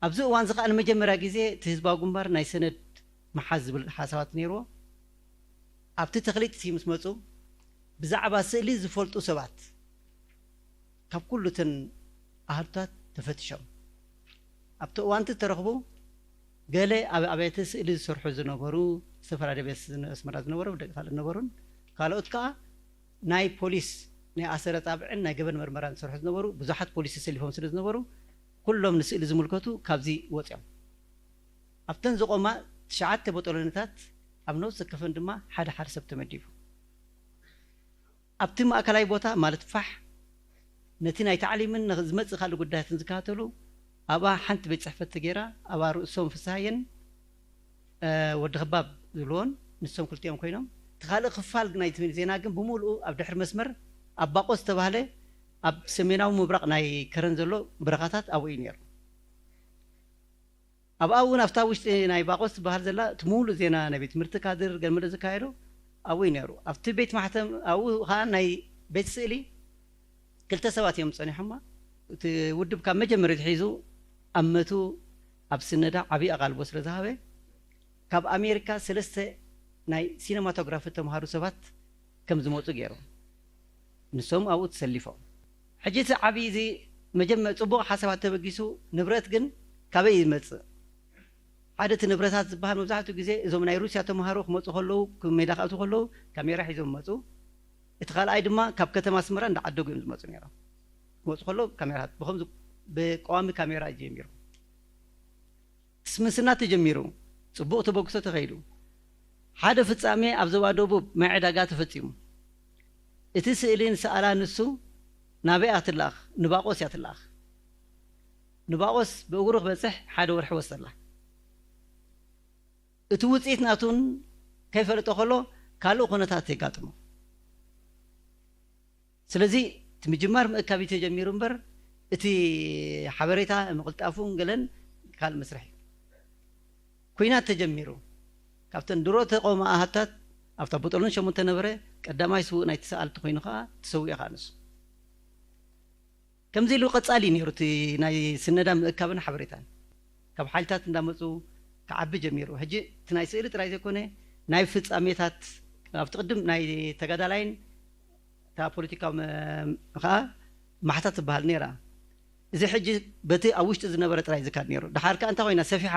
ኣብዚ እዋን እዚ ከዓ ንመጀመርያ ግዜ እቲ ህዝባዊ ግንባር ናይ ሰነድ ምሓዝ ዝብል ሓሳባት ነይርዎ። ኣብቲ ተኽሊጥ ምስ መፁ ብዛዕባ ስእሊ ዝፈልጡ ሰባት ካብ ኩሉ እተን ኣሃዱታት ተፈቲሾም ኣብቲ እዋን እቲ ተረኽቡ ገለ ኣብ ኣብያተ ስእሊ ዝሰርሑ ዝነበሩ ዝተፈላለየ ቤት ኣስመራ ዝነበሩ ደቂ ካልእ ዝነበሩን ካልኦት ከዓ ናይ ፖሊስ ናይ ኣሰረ ጣብዕን ናይ ገበን መርመራን ዝሰርሑ ዝነበሩ ብዙሓት ፖሊስ ተሰሊፎም ስለ ዝነበሩ ኩሎም ንስእሊ ዝምልከቱ ካብዚ ወፂኦም ኣብተን ዝቆማ ትሽዓተ ቦጦሎንታት ኣብ ነብሲ ከፈን ድማ ሓደ ሓደ ሰብ ተመዲቡ ኣብቲ ማእከላይ ቦታ ማለት ፋሕ ነቲ ናይ ታዕሊምን ዝመጽእ ካልእ ጉዳያትን ዝከታተሉ ኣብኣ ሓንቲ ቤት ጽሕፈት ተገይራ ኣብኣ ርእሶም ፍስሃየን ወዲ ከባብ ዝብልዎን ንሶም ክልቲኦም ኮይኖም እቲ ካልእ ክፋል ናይ ዜና ግን ብምሉኡ ኣብ ድሕሪ መስመር ኣብ ባቆ ዝተባህለ ኣብ ሰሜናዊ ምብራቕ ናይ ከረን ዘሎ በረኻታት ኣብኡ እዩ ነይሩ ኣብኣ እውን ኣብታ ውሽጢ ናይ ባቆስ ትበሃል ዘላ እቲ ሙሉእ ዜና ናይ ቤት ትምህርቲ ካድር ገመለ ዝካየዶ ኣብኡ እዩ ነይሩ ኣብቲ ቤት ማሕተም ኣብኡ ከዓ ናይ ቤት ስእሊ ክልተ ሰባት እዮም ፀኒሖማ እቲ ውድብ ካብ መጀመርያ ሒዙ ኣብ መቱ ኣብ ስነዳ ዓብዪ ኣቓልቦ ስለ ዝሃበ ካብ ኣሜሪካ ሰለስተ ናይ ሲነማቶግራፊ ተምሃሩ ሰባት ከም ዝመፁ ገይሮም ንሶም ኣብኡ ተሰሊፎም ሕጂ እቲ ዓብዪ እዚ መጀመ ፅቡቕ ሓሳባት ተበጊሱ ንብረት ግን ካበይ ይመፅእ ሓደ እቲ ንብረታት ዝበሃል መብዛሕትኡ ግዜ እዞም ናይ ሩስያ ተምሃሮ ክመፁ ከለዉ ሜዳ ክኣትዉ ከለዉ ካሜራ ሒዞም መፁ እቲ ካልኣይ ድማ ካብ ከተማ ኣስመራ እንዳዓደጉ እዮም ዝመፁ ነይሮም ክመፁ ከለዉ ካሜራታት ብከምዚ ብቀዋሚ ካሜራ እዩ ጀሚሩ ምስምስና ተጀሚሩ ፅቡቕ ተበግሶ ተኸይዱ ሓደ ፍፃሜ ኣብ ዞባ ደቡብ ማይ ዕዳጋ ተፈፂሙ እቲ ስእሊ ንሰኣላ ንሱ ናበይ እያ ትለኣኽ ንባቆስ እያ ትለኣኽ ንባቆስ ብእግሩ ክበፅሕ ሓደ ወርሒ ወሰላ እቲ ውፅኢት ናቱን ከይፈለጦ ከሎ ካልእ ኩነታት የጋጥሞ ስለዚ እቲ ምጅማር ምእካብ እዩ ተጀሚሩ እምበር እቲ ሓበሬታ ምቕልጣፉን ገለን ካልእ መስርሕ እዩ ኩናት ተጀሚሩ ካብተን ድሮ ተቆማ ኣሃታት ኣብታ ቦጦሎን ሸሞንተ ነበረ ቀዳማይ ስውእ ናይ ተሰኣልቲ ኮይኑ ከዓ ተሰዊኡ ከዓ ንሱ ከምዚ ኢሉ ቀጻሊ ነይሩ እቲ ናይ ስነዳ ምእካብን ሓበሬታን ካብ ሓይልታት እንዳመፁ ክዓቢ ጀሚሩ ሕጂ እቲ ናይ ስእሊ ጥራይ ዘይኮነ ናይ ፍጻሜታት ኣብቲ ቅድም ናይ ተጋዳላይን እታ ፖለቲካዊ መ-፣ ከዓ ማሕታት ትበሃል ነይራ። እዚ ሕጂ በቲ ኣብ ውሽጢ ዝነበረ ጥራይ ዝካድ ነይሩ። ድሓር ከኣ እንታይ ኮይና ሰፊሓ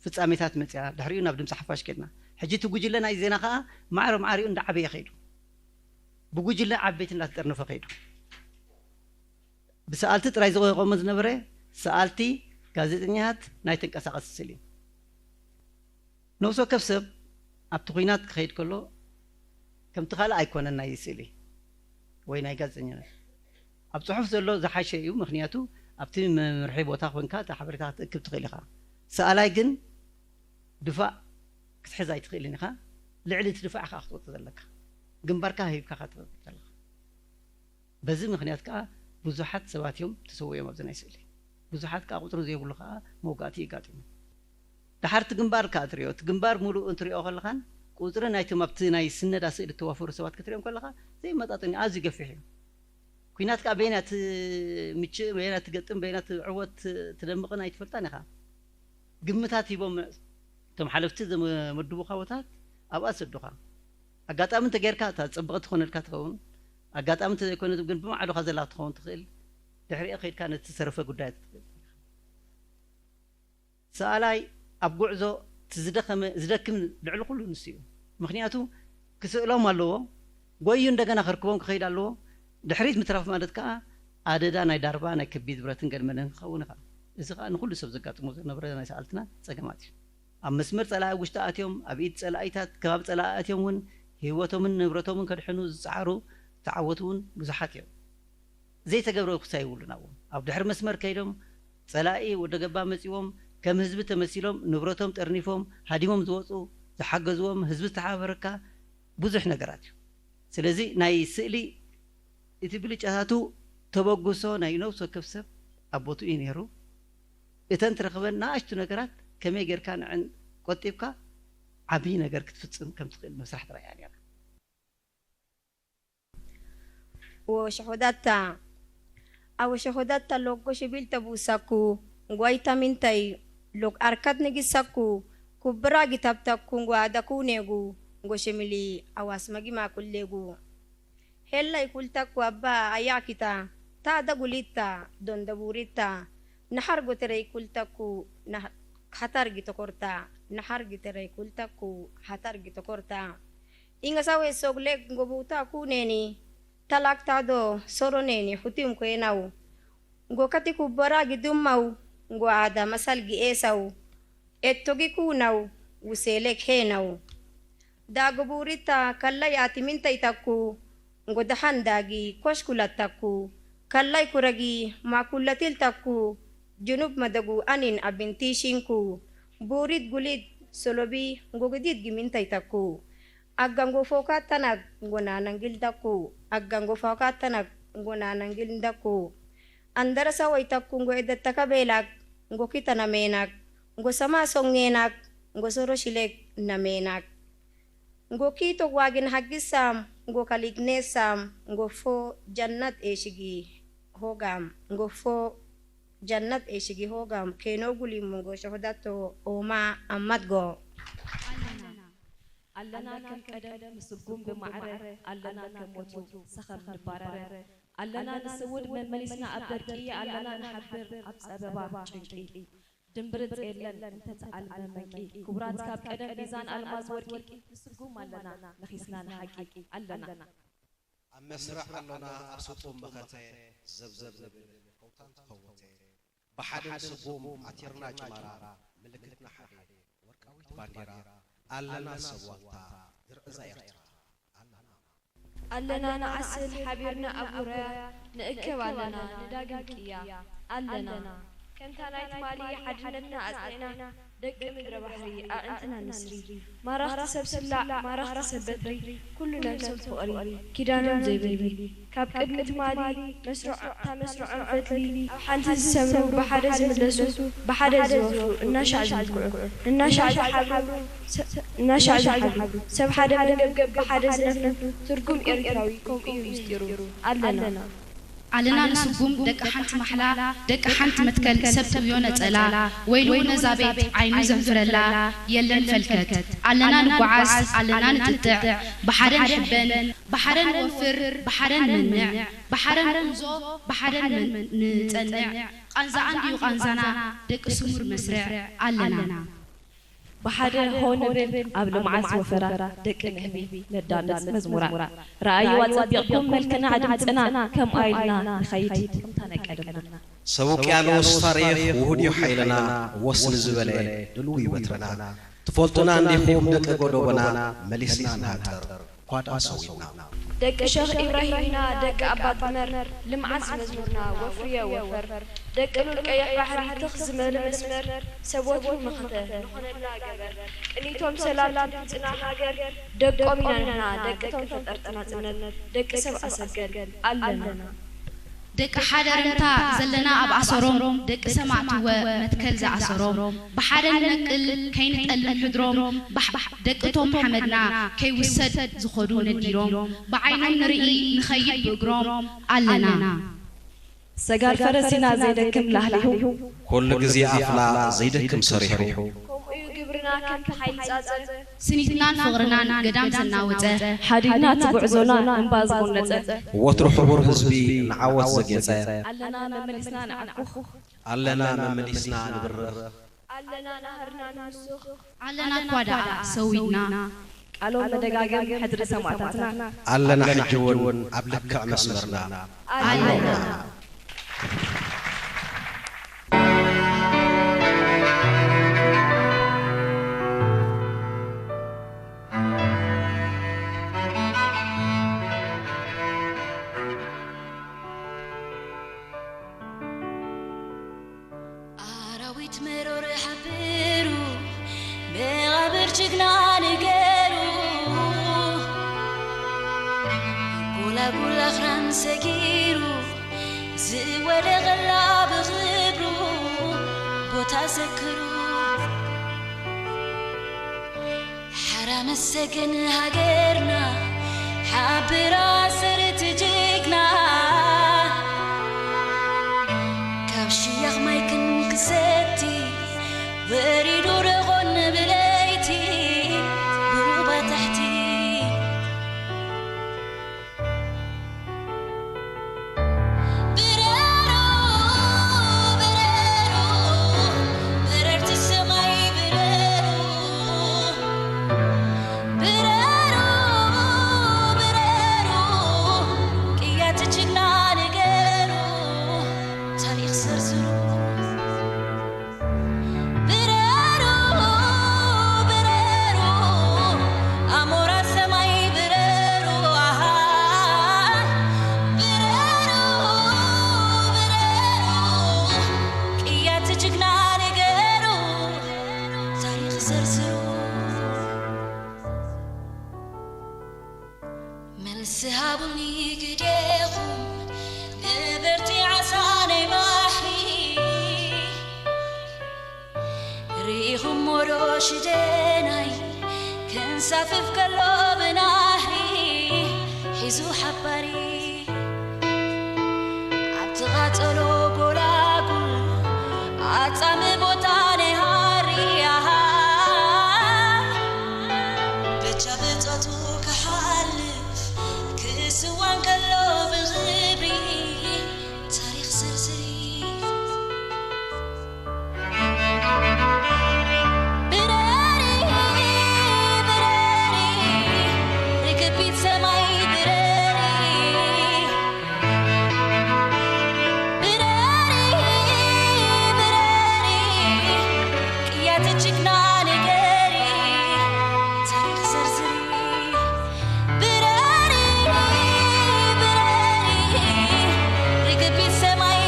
ፍጻሜታት መጽያ፣ ድሕሪኡ ናብ ድምፂ ሓፋሽ ከድና። ሕጂ እቲ ጉጅለ ናይ ዜና ከኣ ማዕረ ማዕሪኡ እንዳዓበየ ከይዱ። ብጉጅለ ዓበይቲ እንዳተጠርነፈ ከይዱ። ብሰኣልቲ ጥራይ ዝቆመ ዝነበረ ሰኣልቲ፣ ጋዜጠኛታት፣ ናይ ተንቀሳቐሲ ስእሊ። ነፍሲ ወከፍ ሰብ ኣብቲ ኲናት ክኸይድ ከሎ ከምቲ ካልእ ኣይኮነን ናይ ስእሊ ወይ ናይ ጋዜጠኛነት። ኣብ ጽሑፍ ዘሎ ዝሓሸ እዩ፣ ምኽንያቱ ኣብቲ መምርሒ ቦታ ኮንካ እቲ ሓበሬታ ክትእክብ ትኽእል ኢኻ። ሰኣላይ ግን ድፋዕ ክትሕዝ ኣይትኽእልን ኢኻ። ልዕሊ እቲ ድፋዕ ኢኻ ክትወጽእ ዘለካ። ግንባርካ ሂብካ ኢኻ ትወጽእ ዘለኻ። በዚ ምኽንያት ከኣ ብዙሓት ሰባት እዮም ተሰዊኦም ኣብዚ ናይ ስእሊ። ብዙሓት ከኣ ቁጽሪ ዘይብሉ ከኣ መውጋእቲ የጋጢሙ። ድሓር እቲ ግንባር ከኣ ትሪኦ፣ እቲ ግንባር ሙሉእ እንትሪኦ ከለኻን ቁጽሪ ናይቶም ኣብቲ ናይ ስነዳ ስእሊ እተዋፈሩ ሰባት ክትሪኦም ከለኻ ዘይመጣጠን እዩ፣ ኣዝዩ ገፊሕ እዩ። ኲናት ከኣ በየና ትምችእ፣ በየና ትገጥም፣ በየና ትዕወት ትደምቕን ኣይትፈልጣን ኢኻ። ግምታት ሂቦም እቶም ሓለፍቲ ዘመድቡኻ ቦታት ኣብኣ ዝሰዱኻ። ኣጋጣሚ እንተጌርካ እታ ጽብቕቲ ትኾነልካ ትኸውን፣ ኣጋጣሚ እንተዘይኮነ ግን ብማዕዶኻ ዘላ ክትኸውን ትኽእል። ድሕሪኡ ከይድካ ነቲ ዝተረፈ ጉዳያት ትብል። ሰኣላይ ኣብ ጉዕዞ እቲ ዝደኸመ፣ ዝደክም ልዕሊ ኩሉ ንሱ እዩ። ምኽንያቱ ክስእሎም ኣለዎ፣ ጎዩ እንደገና ከርክቦም ክኸይድ ኣለዎ። ድሕሪት ምትራፍ ማለት ከኣ ኣደዳ ናይ ዳርባ ናይ ከቢድ ብረትን ገድመንን ክኸውን ኢኻ። እዚ ከኣ ንኹሉ ሰብ ዘጋጥሞ ዝነበረ ናይ ሰኣልትና ጸገማት እዩ። ኣብ መስመር ጸላኢ ውሽጢ ኣትዮም፣ ኣብ ኢድ ጸላኢታት ከባቢ ጸላኢ ኣትዮም እውን ህይወቶምን ንብረቶምን ከድሕኑ ዝጸዓሩ ዝተዓወቱ እውን ብዙሓት እዮም። ዘይተገብረ ክሳይ ይብሉን ኣብኡ ኣብ ድሕሪ መስመር ከይዶም ጸላኢ ወደ ገባ መጺዎም ከም ህዝቢ ተመሲሎም ንብረቶም ጠርኒፎም ሃዲሞም ዝወጹ ዝሓገዝዎም ህዝቢ ዝተሓባበረካ ብዙሕ ነገራት እዩ። ስለዚ ናይ ስእሊ እቲ ብልጫታቱ ተበግሶ ናይ ነፍሲ ወከፍ ሰብ ኣብ ቦትኡ እዩ ነይሩ። እተን ትረኽበን ንኣሽቱ ነገራት ከመይ ጌርካ ንዕን ቆጢብካ ዓብዪ ነገር ክትፍጽም ከም ትኽእል ምስራሕ ጥራይ እያ ነይራ። ወሸኾዳታ ኣወሸኾዳታ ሎጎ ሽቢል ተቡሳኩ ጓይታ ሚንታይ ሎግ ኣርካት ንጊሳኩ ኩብራ ጊታብታኩ ጓ ኣዳኩ ኔጉ ጎሸሚሊ ኣዋስ መጊማ ኩሌጉ ሄላይ ኩልታኩ ኣባ ኣያኪታ ታዳ ጉሊታ ዶንደቡሪታ ናሓር ጎተረይ ኩልታኩ ናሓር ጊተኮርታ ናሓር ጊተረይ ኩልታኩ ሓታር ጊተኮርታ ኢንገሳዌ ሶግሌ ጎቡታ ኩኔኒ ታላክታዶ ሶሮኔኒ ሁቲም ኩናው ጎከቲ ኩበራ ጊዱማው ጎኣዳ መሳል ጊኤሳው ኤቶጊ ኩናው ውሴሌክ ሄናው ዳጉ ቡሪታ ከላይ ኣቲ ሚንተይታኩ ጎደሓን ዳጊ ኮሽኩላታኩ ከላይ ኩረጊ ማኩለቲልታኩ ጅኑብ መደጉ ኣኒን ኣቢንቲሺንኩ ቡሪት ጉሊት ሶሎቢ ጎግዲት ጊሚንተይታኩ ኣጋንጎ ፎካ ተናግ ጎናነንግልዳኩ ኣጋንጎ ፎካ ተናግ ጎናነንግልዳኩ ኣንደረሳ ወይታኩ ጎ ኤደተከ ቤላክ ጎኪተ ነሜናክ ጎሰማ ሶንጌናክ ጎሶሮ ሽሌክ ነሜናክ ጎኪ ቶጓጊን ሀጊሳም ጎከሊግኔሳም ጎፎ ጀነት ኤሽጊ ሆጋም ጎፎ ጀነት ኤሽጊ ሆጋም ኬኖ ጉሊሙ ጎሾሆዳቶ ኦማ አማትጎ ኣለና ከም ቀደም ንስጉም ብማዕረ ኣለና ከም ወትሩ ሰኸም ንባረረ ኣለና ንስውድ መመሊስና ኣብ ደርቂ ኣለና ንሓብር ኣብ ጸበባ ጭንቂ ድምብርጽ የለን እንተተኣልመ መንቂ ክቡራት ካብ ቀደም ቢዛን ኣልማዝ ወርቂ ንስጉም ኣለና ነኺስና ንሓቂ ኣለና። ኣብ መስርዕ ኣሎና ኣብ ስጡም መኸተ ዘብዘብ ንብል ከውታን ተኸወተ ብሓደ ንስጉም ኣቲርና ጅማራ ምልክትና ሓደ ወርቃዊት ባንዴራ ኣለና ሰብ ዋልታ ዝርዕዛ ኤርትራ ኣለና። ኣለና ንዓስል ሓቢርና ኣብ ውራያ ንእከብ ኣለና ንዳግም ቅያ ኣለና ከምታ ናይ ትማሊ ሓድነትና ኣጽኒዕና ደቂ ምድረ ባሕሪ ኣዕንትና ንስሪ ማረኽቲ ሰብ ስላዕ ማረኽቲ ሰብ በትሪ ኩሉ ነብሶም ፍቕሪ ኪዳኖም ዘይብርሂ ካብ ቅድሚ ትማሊ መስርዖም እታ መስርዖም ፈትሊ ኣብ ሓንቲ ዝሰምሩ ብሓደ ዝምለሱ ብሓደ ዝወፍሩ እናሻዕ ዝምክዑ እናሻዕ ዝሓብሩ እናሻዕ ዝሓብሩ ሰብ ሓደ መንገብገብ ብሓደ ዝነፍሑ ትርጉም ኤርትራዊ ከምኡ እዩ ምስጢሩ ኣለና። ኣለና ንስጉም ደቂ ሓንቲ ማሕላ፣ ደቂ ሓንቲ መትከል ሰብ ትብዮ ነጸላ፣ ወይሉ ነዛ ቤት ዓይኑ ዘንፍረላ፣ የለን ፈልከት። ኣለና ንጓዓዝ፣ ኣለና ንጥጥዕ፣ ብሓደ ንሕበን፣ ብሓደ ንወፍር፣ ብሓደ ንመንዕ፣ ብሓደ ንጉዞ፣ ብሓደ ንመን-፣ ንጸንዕ። ቃንዛኣ እንድዩ ቃንዛና፣ ደቂ ስሙር መስርዕ ኣለና። ብሓደ ሆ ንብል ኣብ ልምዓት ወፈራ፣ ደቂ ንህቢ ነዳምጽ መዝሙራ። ረኣይዋ ጸቢቕኩም መልክና ድምጽና፣ ከምኣ ኢልና ንኸይድ ከምታ ናይ ቀደምና። ሰብ ውቅያኖስ ታሪኽ ውሁድ እዩ ሓይልና፣ ወስ ንዝበለ ድልው እዩ በትርና። ትፈልጡና እንዲኹም ደቂ ጎዶቦና፣ መሊስና ንሃጥር፣ እኳ ደኣ ሰዊእና። ደቂ ሸኽ ኢብራሂምና፣ ደቂ ኣባ ጥመር፣ ልምዓት መዝሙርና፣ ወፍርዮ ወፈር። ደቂ ሉል ቀይሕ ባሕሪ፣ ትኽ ዝመል መስመር፣ ሰብ ወትሩ መኸተ ንኾነልና ገበር። ቅኒቶም ሰላም ትምጽና ሃገር፣ ደቆም ኢና ንሕና፣ ደቅቶም ፈጠርቲ ናጽነት፣ ደቂ ሰብ ኣሰገድ ኣለና። ደቂ ሓደ ረምታ ዘለና ኣብ ኣሰሮም፣ ደቂ ሰማእትወ መትከል ዝኣሰሮም፣ ብሓደ ንነቅል ከይንጠልም ሕድሮም፣ ባሕ-፣ ደቂ ቶም ሓመድና ከይውሰድ ዝኸዱ ነዲሎም፣ ብዓይኖም ንርኢ ንኸይድ ብእግሮም ኣለና። ሰጋር ፈረሲና ዘይደክም ላህሊሁ። ኩሉ ግዜ ኣፍላ ዘይደክም ሰሪሑ። ከምኡ እዩ ግብርና ከምቲ ሓይሊ ጻጸ። ስኒትናን ፍቕርናን ገዳም ዘናወጸ። ሓዲድና እቲ ጉዕዞና እምባ ዝጎነጸ። ወትሩ ሕቡር ህዝቢ ንዓወት ዘጌጸ። ኣለና መመሊስና ንዓኩኽ። ኣለና መመሊስና ንብርኽ። ኣለና ናህርና ንውስኽ። ኣለና እኳ ደኣ ሰዊእና። ቃሎም መደጋገም ሕድሪ ሰማእታትና። ኣለና ሕጂ እውን ኣብ ልክዕ መስመርና። ኣለና። ኣራዊት መሮር ሓቢሩ፣ መቓብር ጅግና ንገሩ፣ ጎላጉል ኣኽራን ሰጊሩ፣ ዝወደቐላ ብኽብሩ ቦታ ዘክሩ። ሓራ መሰገን ሃገርና፣ ሓብራ ስርት ጅግና፣ ካብ ሽያኽ ማይ ክንክሰቲ፣ ወሪዱ ርቖን ብለይቲ፣ ብሩባ ታሕቲ። ብረሩ፣ ብረሩ፣ በረርቲ ሰማይ ብረሩ። ብረሩ፣ ብረሩ፣ ቅያት ጅግና ንገሩ፣ ታሪኽ ዘርዝሩ። ብረሩ፣ ብረሩ፣ ኣሞራ ሰማይ ብረሩ፣ ኣሃ። ብረሩ፣ ብረሩ፣ ቅያት ጅግና ንገሩ፣ ታሪኽ ዘርዝሩ። መልሲ ሃቡኒ ግደኹም ነበርቲ ዓሳ ናይ ባሕሪ። ርኢኹሞ ዶ ሽደናይ ከንሳፍፍ ከሎ ብናህሪ ሒዙ ሓባሪ? ኣብቲ ቃጸሎ ጎላጉል ኣጻሚ ቦታ ናይ ሃሪ፣ ኣሃ። በጃ ብጾቱ ክሓልፍ ክስዋን ከሎ ብኽብሪ ታሪኽ ዘርዝሪ። ብረሪ፣ ብረሪ፣ ርግቢት ሰማይ ብረሪ። ብረሪ፣ ብረሪ፣ ቅያት ጅግና ንገሪ፣ ታሪኽ ዘርዝሪ። ብረሪ፣ ብረሪ፣ ርግቢት ሰማይ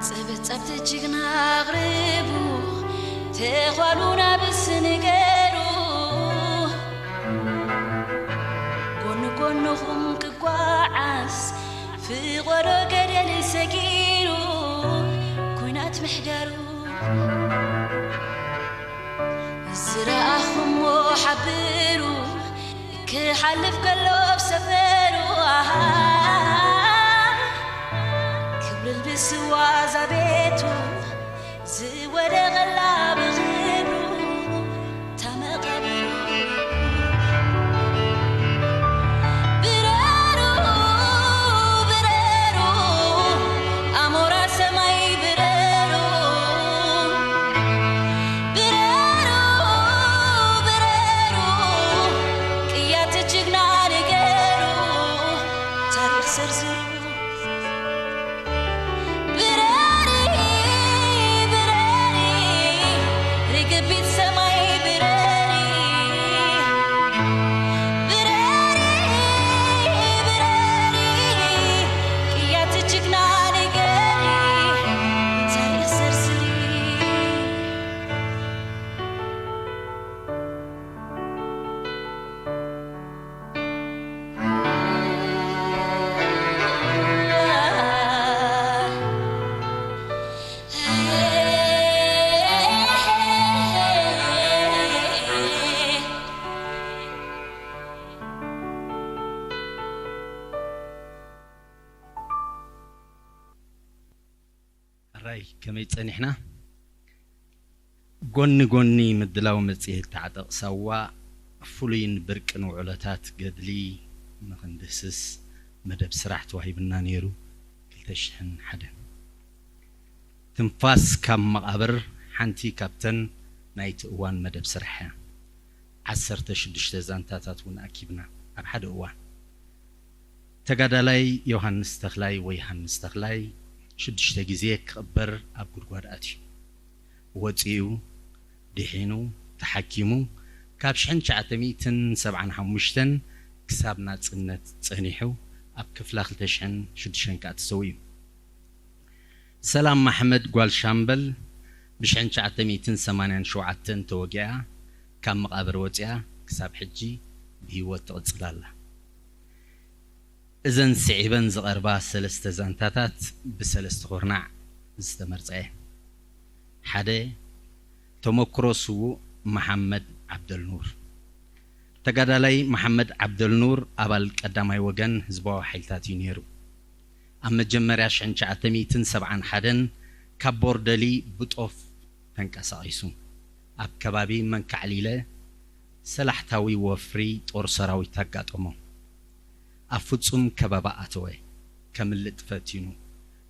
ጸብት ጸብት ጅግና ኣቕርቡ፣ ተዃሉ ናብስ ንገሩ። ጎኒ ጎንኹም ክጓዓዝ፣ ፍቖዶ ገደል ሰጊሩ፣ ኲናት ምሕደሩ። ዝረኣኹሞ ሓብሩ፣ ክሓልፍ ከሎ ኣብ ሰፈሩ፣ ኣሃ፣ ክብልል ብስዋ እዛ ቤቱ፣ ዝወደቐላ ብኽብሩ፣ እታ መቓብሩ። ብረሩ፣ ብረሩ፣ ኣሞራ ሰማይ ብረሩ። ብረሩ፣ ብረሩ፣ ቅያት ጅግና ንገሩ፣ ታሪኽ ዘርዝሩ። ብረሪ፣ ብረሪ፣ ርግቢት ሰማይ ብረሪ። ብረሪ፣ ብረሪ፣ ቅያት ጅግና ንገሪ፣ ታሪኽ ዘርዝሪ። ሕራይ፣ ከመይ ጸኒሕና? ጎኒ ጎኒ ምድላው መጽሔት ታዕጠቕ ሳዋ፣ ፍሉይን ብርቅን ውዕሎታት ገድሊ ንኽንድህስስ መደብ ስራሕ ተዋሂቡና ነይሩ። ክልተ ሽሕን ሓደን። ትንፋስ ካብ መቓብር ሓንቲ ካብተን ናይቲ እዋን መደብ ስራሕ እያ። ዓሰርተ ሽዱሽተ ዛንታታት እውን ኣኪብና ኣብ ሓደ እዋን። ተጋዳላይ ዮሃንስ ተኽላይ ወይ ሃንስ ተኽላይ ሽዱሽተ ግዜ ክቕበር ኣብ ጉድጓድ ኣትዩ። ወጺኡ፣ ድሒኑ፣ ተሓኪሙ፣ ካብ ሽሕን ትሽዓተ ሚእትን ሰብዓን ሓሙሽተን ክሳብ ናጽነት ጸኒሑ፣ ኣብ ክፍላ ክልተ ሽሕን ሽዱሽተን ከኣ ተሰዊኡ። ሰላም ማሕመድ ጓል ሻምበል ብሽሕን ትሽዓተ ሚእትን ሰማንያን ሸውዓተን ተወጊኣ፣ ካብ መቓብር ወጺኣ፣ ክሳብ ሕጂ ብህይወት ትቕጽል ኣላ። እዘን ስዒበን ዝቐርባ ሰለስተ ዛንታታት ብሰለስተ ኩርናዕ ዝተመርጻ እየን። ሓደ፣ ተመክሮ ስዉእ መሓመድ ዓብደልኑር። ተጋዳላይ መሓመድ ዓብደልኑር ኣባል ቀዳማይ ወገን ህዝባዊ ሓይልታት እዩ ነይሩ። ኣብ መጀመርያ ሽሕን ትሽዓተ ሚእትን ሰብዓን ሓደን ካብ ቦርደሊ ብጦፍ ተንቀሳቒሱ፣ ኣብ ከባቢ መንካዕሊለ ሰላሕታዊ ወፍሪ ጦር ሰራዊት ኣጋጠሞ። ኣብ ፍጹም ከበባ ኣተወ። ከምልጥ ፈቲኑ፣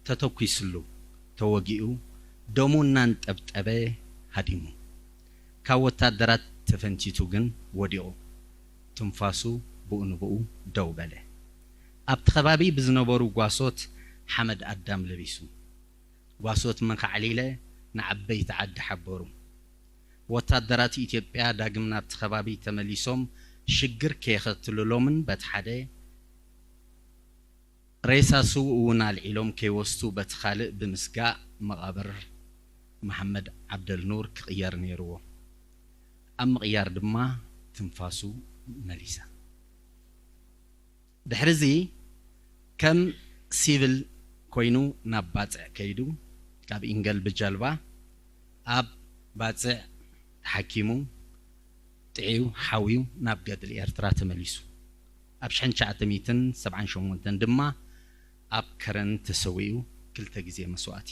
ተተኲስሉ፣ ተወጊኡ፣ ደሙ እናንጠብጠበ ሃዲሙ። ካብ ወታደራት ተፈንቲቱ ግን ወዲቑ፣ ትንፋሱ ብኡ ንብኡ ደው በለ። ኣብቲ ከባቢ ብዝነበሩ ጓሶት ሓመድ ኣዳም ለቢሱ፣ ጓሶት መንካዕሊለ ንዓበይቲ ዓዲ ሓበሩ። ወታደራት ኢትዮጵያ ዳግም ናብቲ ከባቢ ተመሊሶም ሽግር ከየኸትልሎምን በቲ ሓደ ሬሳ ስዉእ እውን ኣልዒሎም ከይወስዱ በቲ ካልእ ብምስጋእ መቓብር መሓመድ ዓብደልኑር ክቕየር ነይርዎ። ኣብ ምቕያር ድማ ትንፋሱ መሊሳ። ድሕሪ እዚ ከም ሲቪል ኮይኑ ናብ ባጽዕ ከይዱ፣ ካብ ኢንገል ብጃልባ ኣብ ባጽዕ ተሓኪሙ፣ ጥዕዩ፣ ሓውዩ ናብ ገድሊ ኤርትራ ተመሊሱ። ኣብ ሽሕን ትሽዓተ ሚእትን ሰብዓን ሸሞንተን ድማ ኣብ ከረን ተሰዊኡ፣ ክልተ ግዜ መስዋእቲ።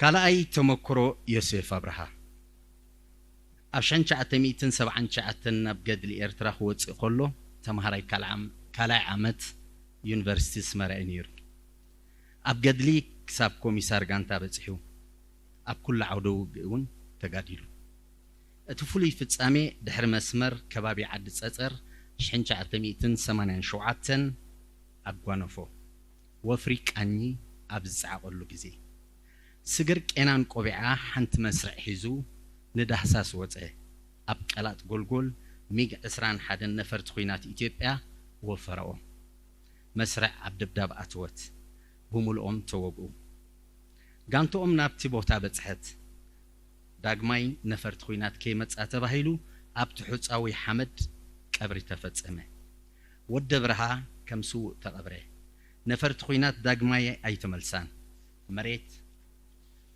ካልኣይ ተመክሮ ዮሴፍ ኣብርሃ። ኣብ ሽሕን ትሽዓተ ሚእትን ሰብዓን ትሽዓተን ናብ ገድሊ ኤርትራ ክወጽእ ከሎ፣ ተምሃራይ ካልዓም-፣ ካልኣይ ዓመት ዩኒቨርሲቲ ኣስመራ እዩ ነይሩ። ኣብ ገድሊ ክሳብ ኮሚሳር ጋንታ በጺሑ፣ ኣብ ኩሉ ዓውደ ውግእ እውን ተጋዲሉ። እቲ ፍሉይ ፍጻሜ ድሕሪ መስመር ከባቢ ዓዲ ጸጸር ሽሕን ትሽዓተ ሚእትን ሰማንያን ሸውዓተን ኣብ ጓኖፎ ወፍሪ ቃኝ ኣብ ዝጸዓቐሉ ግዜ፣ ስግር ቄናን ቆቢዓ ሓንቲ መስርዕ ሒዙ ንዳህሳስ ወጸ። ኣብ ቀላጥ ጎልጎል ሚግ ዕስራን ሓደን ነፈርቲ ኲናት ኢትዮጵያ ወፈረኦም። መስርዕ ኣብ ደብዳብ ኣተወት። ብምልኦም ተወግኡ። ጋንትኦም ናብቲ ቦታ በጽሐት። ዳግማይ ነፈርቲ ኲናት ከይመጻ ተባሂሉ ኣብ ትሑጻዊ ሓመድ ቀብሪ ተፈጸመ። ወዲ ኣብርሃ ከም ስዉእ ተቐብረ። ነፈርቲ ኲናት ዳግማይ ኣይተመልሳን። መሬት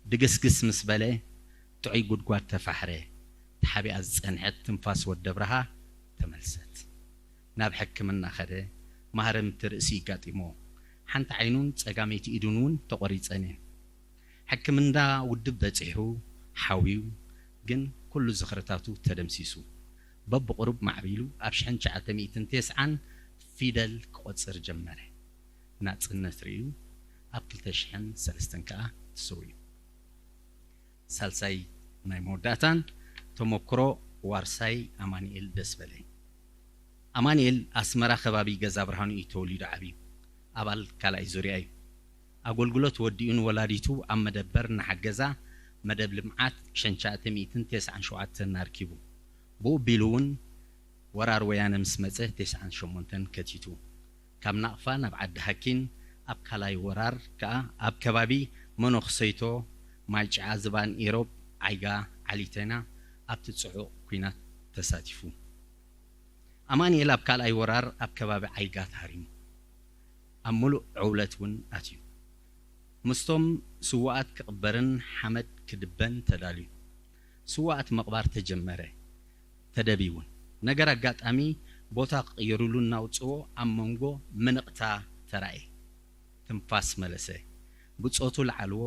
ድግስግስ ምስ በለ ጥዑይ ጉድጓድ ተፋሕረ። ተሓቢኣ ዝጸንሐት ትንፋስ ወዲ ኣብርሃ ተመልሰት። ናብ ሕክምና ኸደ። ማህረምቲ ርእሲ ይጋጢሞ። ሓንቲ ዓይኑን ጸጋመይቲ ኢዱን እውን ተቖሪጸን እየን። ሕክምና ውድብ በጺሑ ሓውዩ፣ ግን ኩሉ ዝኽርታቱ ተደምሲሱ። በብቑሩብ ማዕቢሉ ኣብ ሽሕን ትሽዓተ ሚእትን ተስዓን ፊደል ክቖጽር ጀመረ። ናጽነት ርእዩ ኣብ ክልተ ሽሕን ሰለስተን ከኣ ተሰዊኡ። ሳልሳይ ናይ መወዳእታን ተመክሮ ዋርሳይ ኣማኑኤል ደስበለ። ኣማኑኤል ኣስመራ ከባቢ ገዛ ብርሃኑ እዩ ተወሊዱ ዓብዩ። ኣባል ካልኣይ ዙርያ እዩ። ኣገልግሎት ወዲኡ ንወላዲቱ ኣብ መደበር እናሓገዛ መደብ ልምዓት ሽሕን ትሽዓተ ሚእትን ተስዓን ሸውዓተን ኣርኪቡ። ብኡ ቢሉ እውን ወራር ወያነ ምስ መጸ ተስዓን ሸሞንተን ከቲቱ። ካብ ናቕፋ ናብ ዓዲ ሃኪን ኣብ ካልኣይ ወራር ከኣ ኣብ ከባቢ መነኹሰይቶ፣ ማይጭዓ፣ ዝባን ኢሮብ፣ ዓይጋ፣ ዓሊቴና ኣብቲ ጽዑቕ ኲናት ተሳቲፉ። ኣማኑኤል ኣብ ካልኣይ ወራር ኣብ ከባቢ ዓይጋ ተሃሪሙ። ኣብ ምሉእ ዕውለት እውን ኣትዩ። ምስቶም ስዉኣት ክቕበርን ሓመድ ክድበን ተዳልዩ። ስዉኣት ምቕባር ተጀመረ። ተደብዩ እውን። ነገር ኣጋጣሚ ቦታ ክቕየሩሉ እናውጽዎ ኣብ መንጎ ምንቕታ ተራእየ። ትንፋስ መለሰ። ብጾቱ ለዓልዎ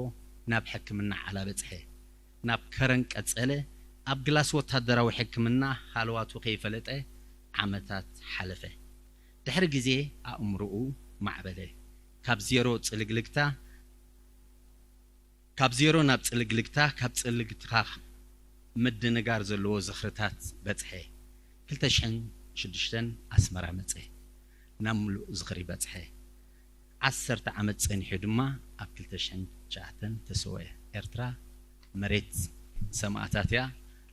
ናብ ሕክምና ዓላ በጽሐ። ናብ ከረን ቀጸለ። ኣብ ግላስ ወታደራዊ ሕክምና ሃለዋቱ ከይፈለጠ ዓመታት ሓለፈ። ድሕሪ ግዜ ኣእምሮኡ ማዕበለ። ካብ ዜሮ ጽልግልግታ ካብ ዜሮ ናብ ጽልግልግታ፣ ካብ ጽልግልግታ ምድንጋር ዘለዎ ዝኽርታት በጽሐ። ክልተ ሽሕን ሽዱሽተን ኣስመራ መጸ። ናብ ምሉእ ዝኽሪ በጽሐ። ዓሰርተ ዓመት ጸኒሑ ድማ ኣብ ክልተ ሽሕን ትሽዓተን ተሰውአ። ኤርትራ መሬት ሰማእታት እያ።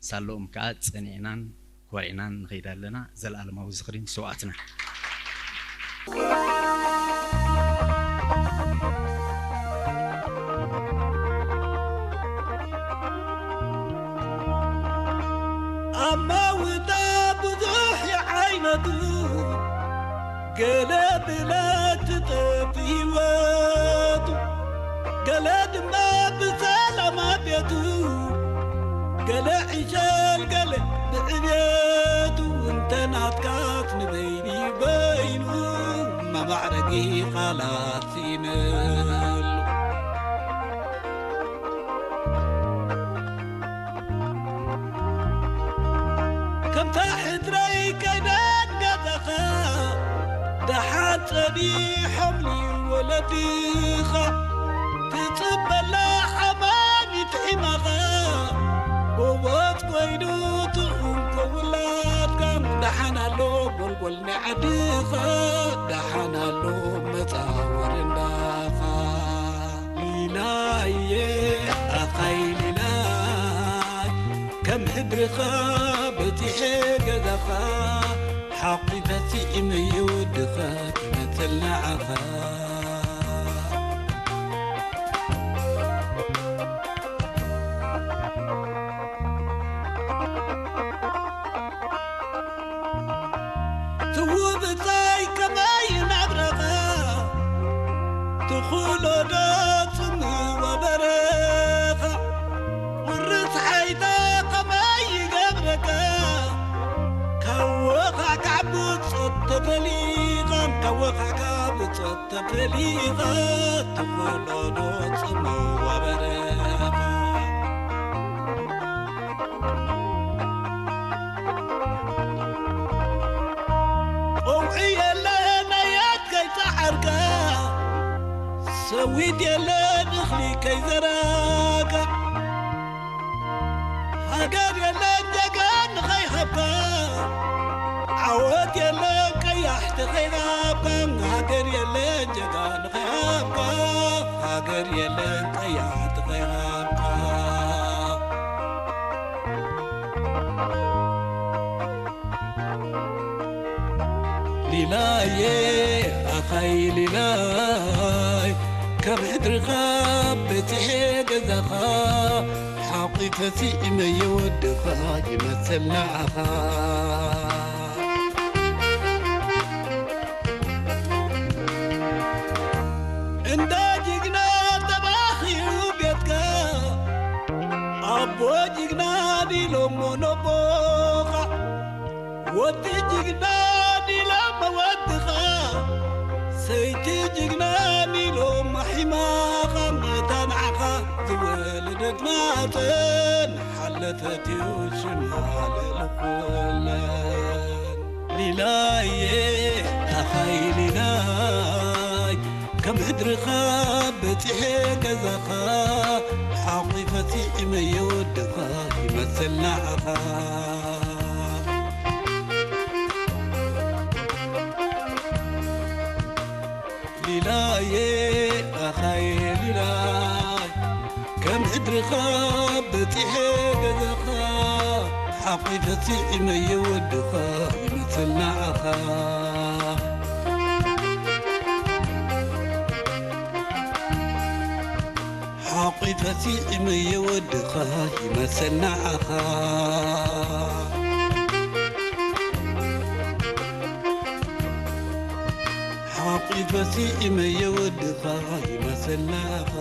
ሳለኦም ከኣ ጸኒዕናን ኮሪዕናን ንኸይድ ኣለና። ዘለኣለማዊ ዝኽሪ ንስውኣትና። ኣማውታ ብዙሕ ይዓይነቱ፣ ገለ ብለት ትጠፍ ህይወቱ፣ ገለ ድማ ብሰላም ኣብ ቤቱ፣ ገለ ዕሸል ገለ ብዕቤቱ፣ እንተ ናትካስ ንበይኒ በይኑ፣ መማዕረጊ ቃላት ስኢነሉ። ከምታ ሕድረይ ከይደንገጸኻ፣ ደሓን ጸኒሖምኒ ወለድኻ። ትጽበላ ሓማም ይጥዒመኻ፣ ጎቦት ኮይኑ ትኹንኮ ውላድካ። ደሓን ኣሎ ጎልጎል ናይ ዓድኻ፣ ደሓን ኣሎ መጻወሪ እንዳኻ። ሊላየ ኣኻይ ሊላይ፣ ከም ሕድርኻ በጺሐ ገዛኻ፣ ሓቒፈ ስዒመዮ ወድኻ ክመጽእ ንዓኻ። ትውብታይ ከመይ ናብረኻ፣ ትኽእሎ ዶ ጽምዋ በረኻ? ቁሪ ጸሓይታ ከመይ ይገብረካ፣ ካብ ወኻዕካዕ ብጾት ተፈሊኻ፣ ካብ ወኻዕካዕ ብጾት ተፈሊኻ፣ ትኽእሎ ዶ ጽምዋ በረኻ? ቆውዒ የለን ኣያት ከይጸዓርካ፣ ሰዊት የለን እኽሊ ከይዘራእካ፣ ሃገር የለን ጀጋኑ ከይሃብካ፣ ዓወት የለን ቀያሕቲ ከይሃብካ፣ ሃገር የለን ጀጋኑ ከይሃብካ፣ ሃገር የለን ቀያሕቲ ከይሃብካ። ሊላየ ኣኻይ ሊላይ፣ ካብ ሕድርኻ በጺሐ ሓቒፈ ስኢመዮ ወድኻ ይመሰል ንዓኻ። እንዳ ጅግና ተባኺዩ ቤትካ፣ ኣቦ ጅግና ዲሎሞ ነቦኻ። ወዲ ጅግና ዲሎም ወድኻ፣ ሰይቲ ጅግና ዲሎም ሒማኻ፣ መታን ዓኻ ዝወለደት ማፀን ሓለፈት እዩ ሽማ ልዕሊ ኩለን። ሊላየ ኣኻይ ሊላይ፣ ከም ሕድርኻ በጺሐ ገዛኻ፣ ሓቒፈ ስዒመዮ ወድኻ ይመሰል ንዓኻ። ሊላየ ኣኻየ ሊላይ፣ ከም ሕድርኻ በጺሐ ገዛኻ፣ ሓቒፈ ስዒመዮ ወድኻ ይመሰል ንዓኻ። ሓቒፈ ስዒመዮ ወድኻ ይመሰል ንዓኻ። ሓቒፈ ስዒመዮ ወድኻ ይመሰል ንዓኻ።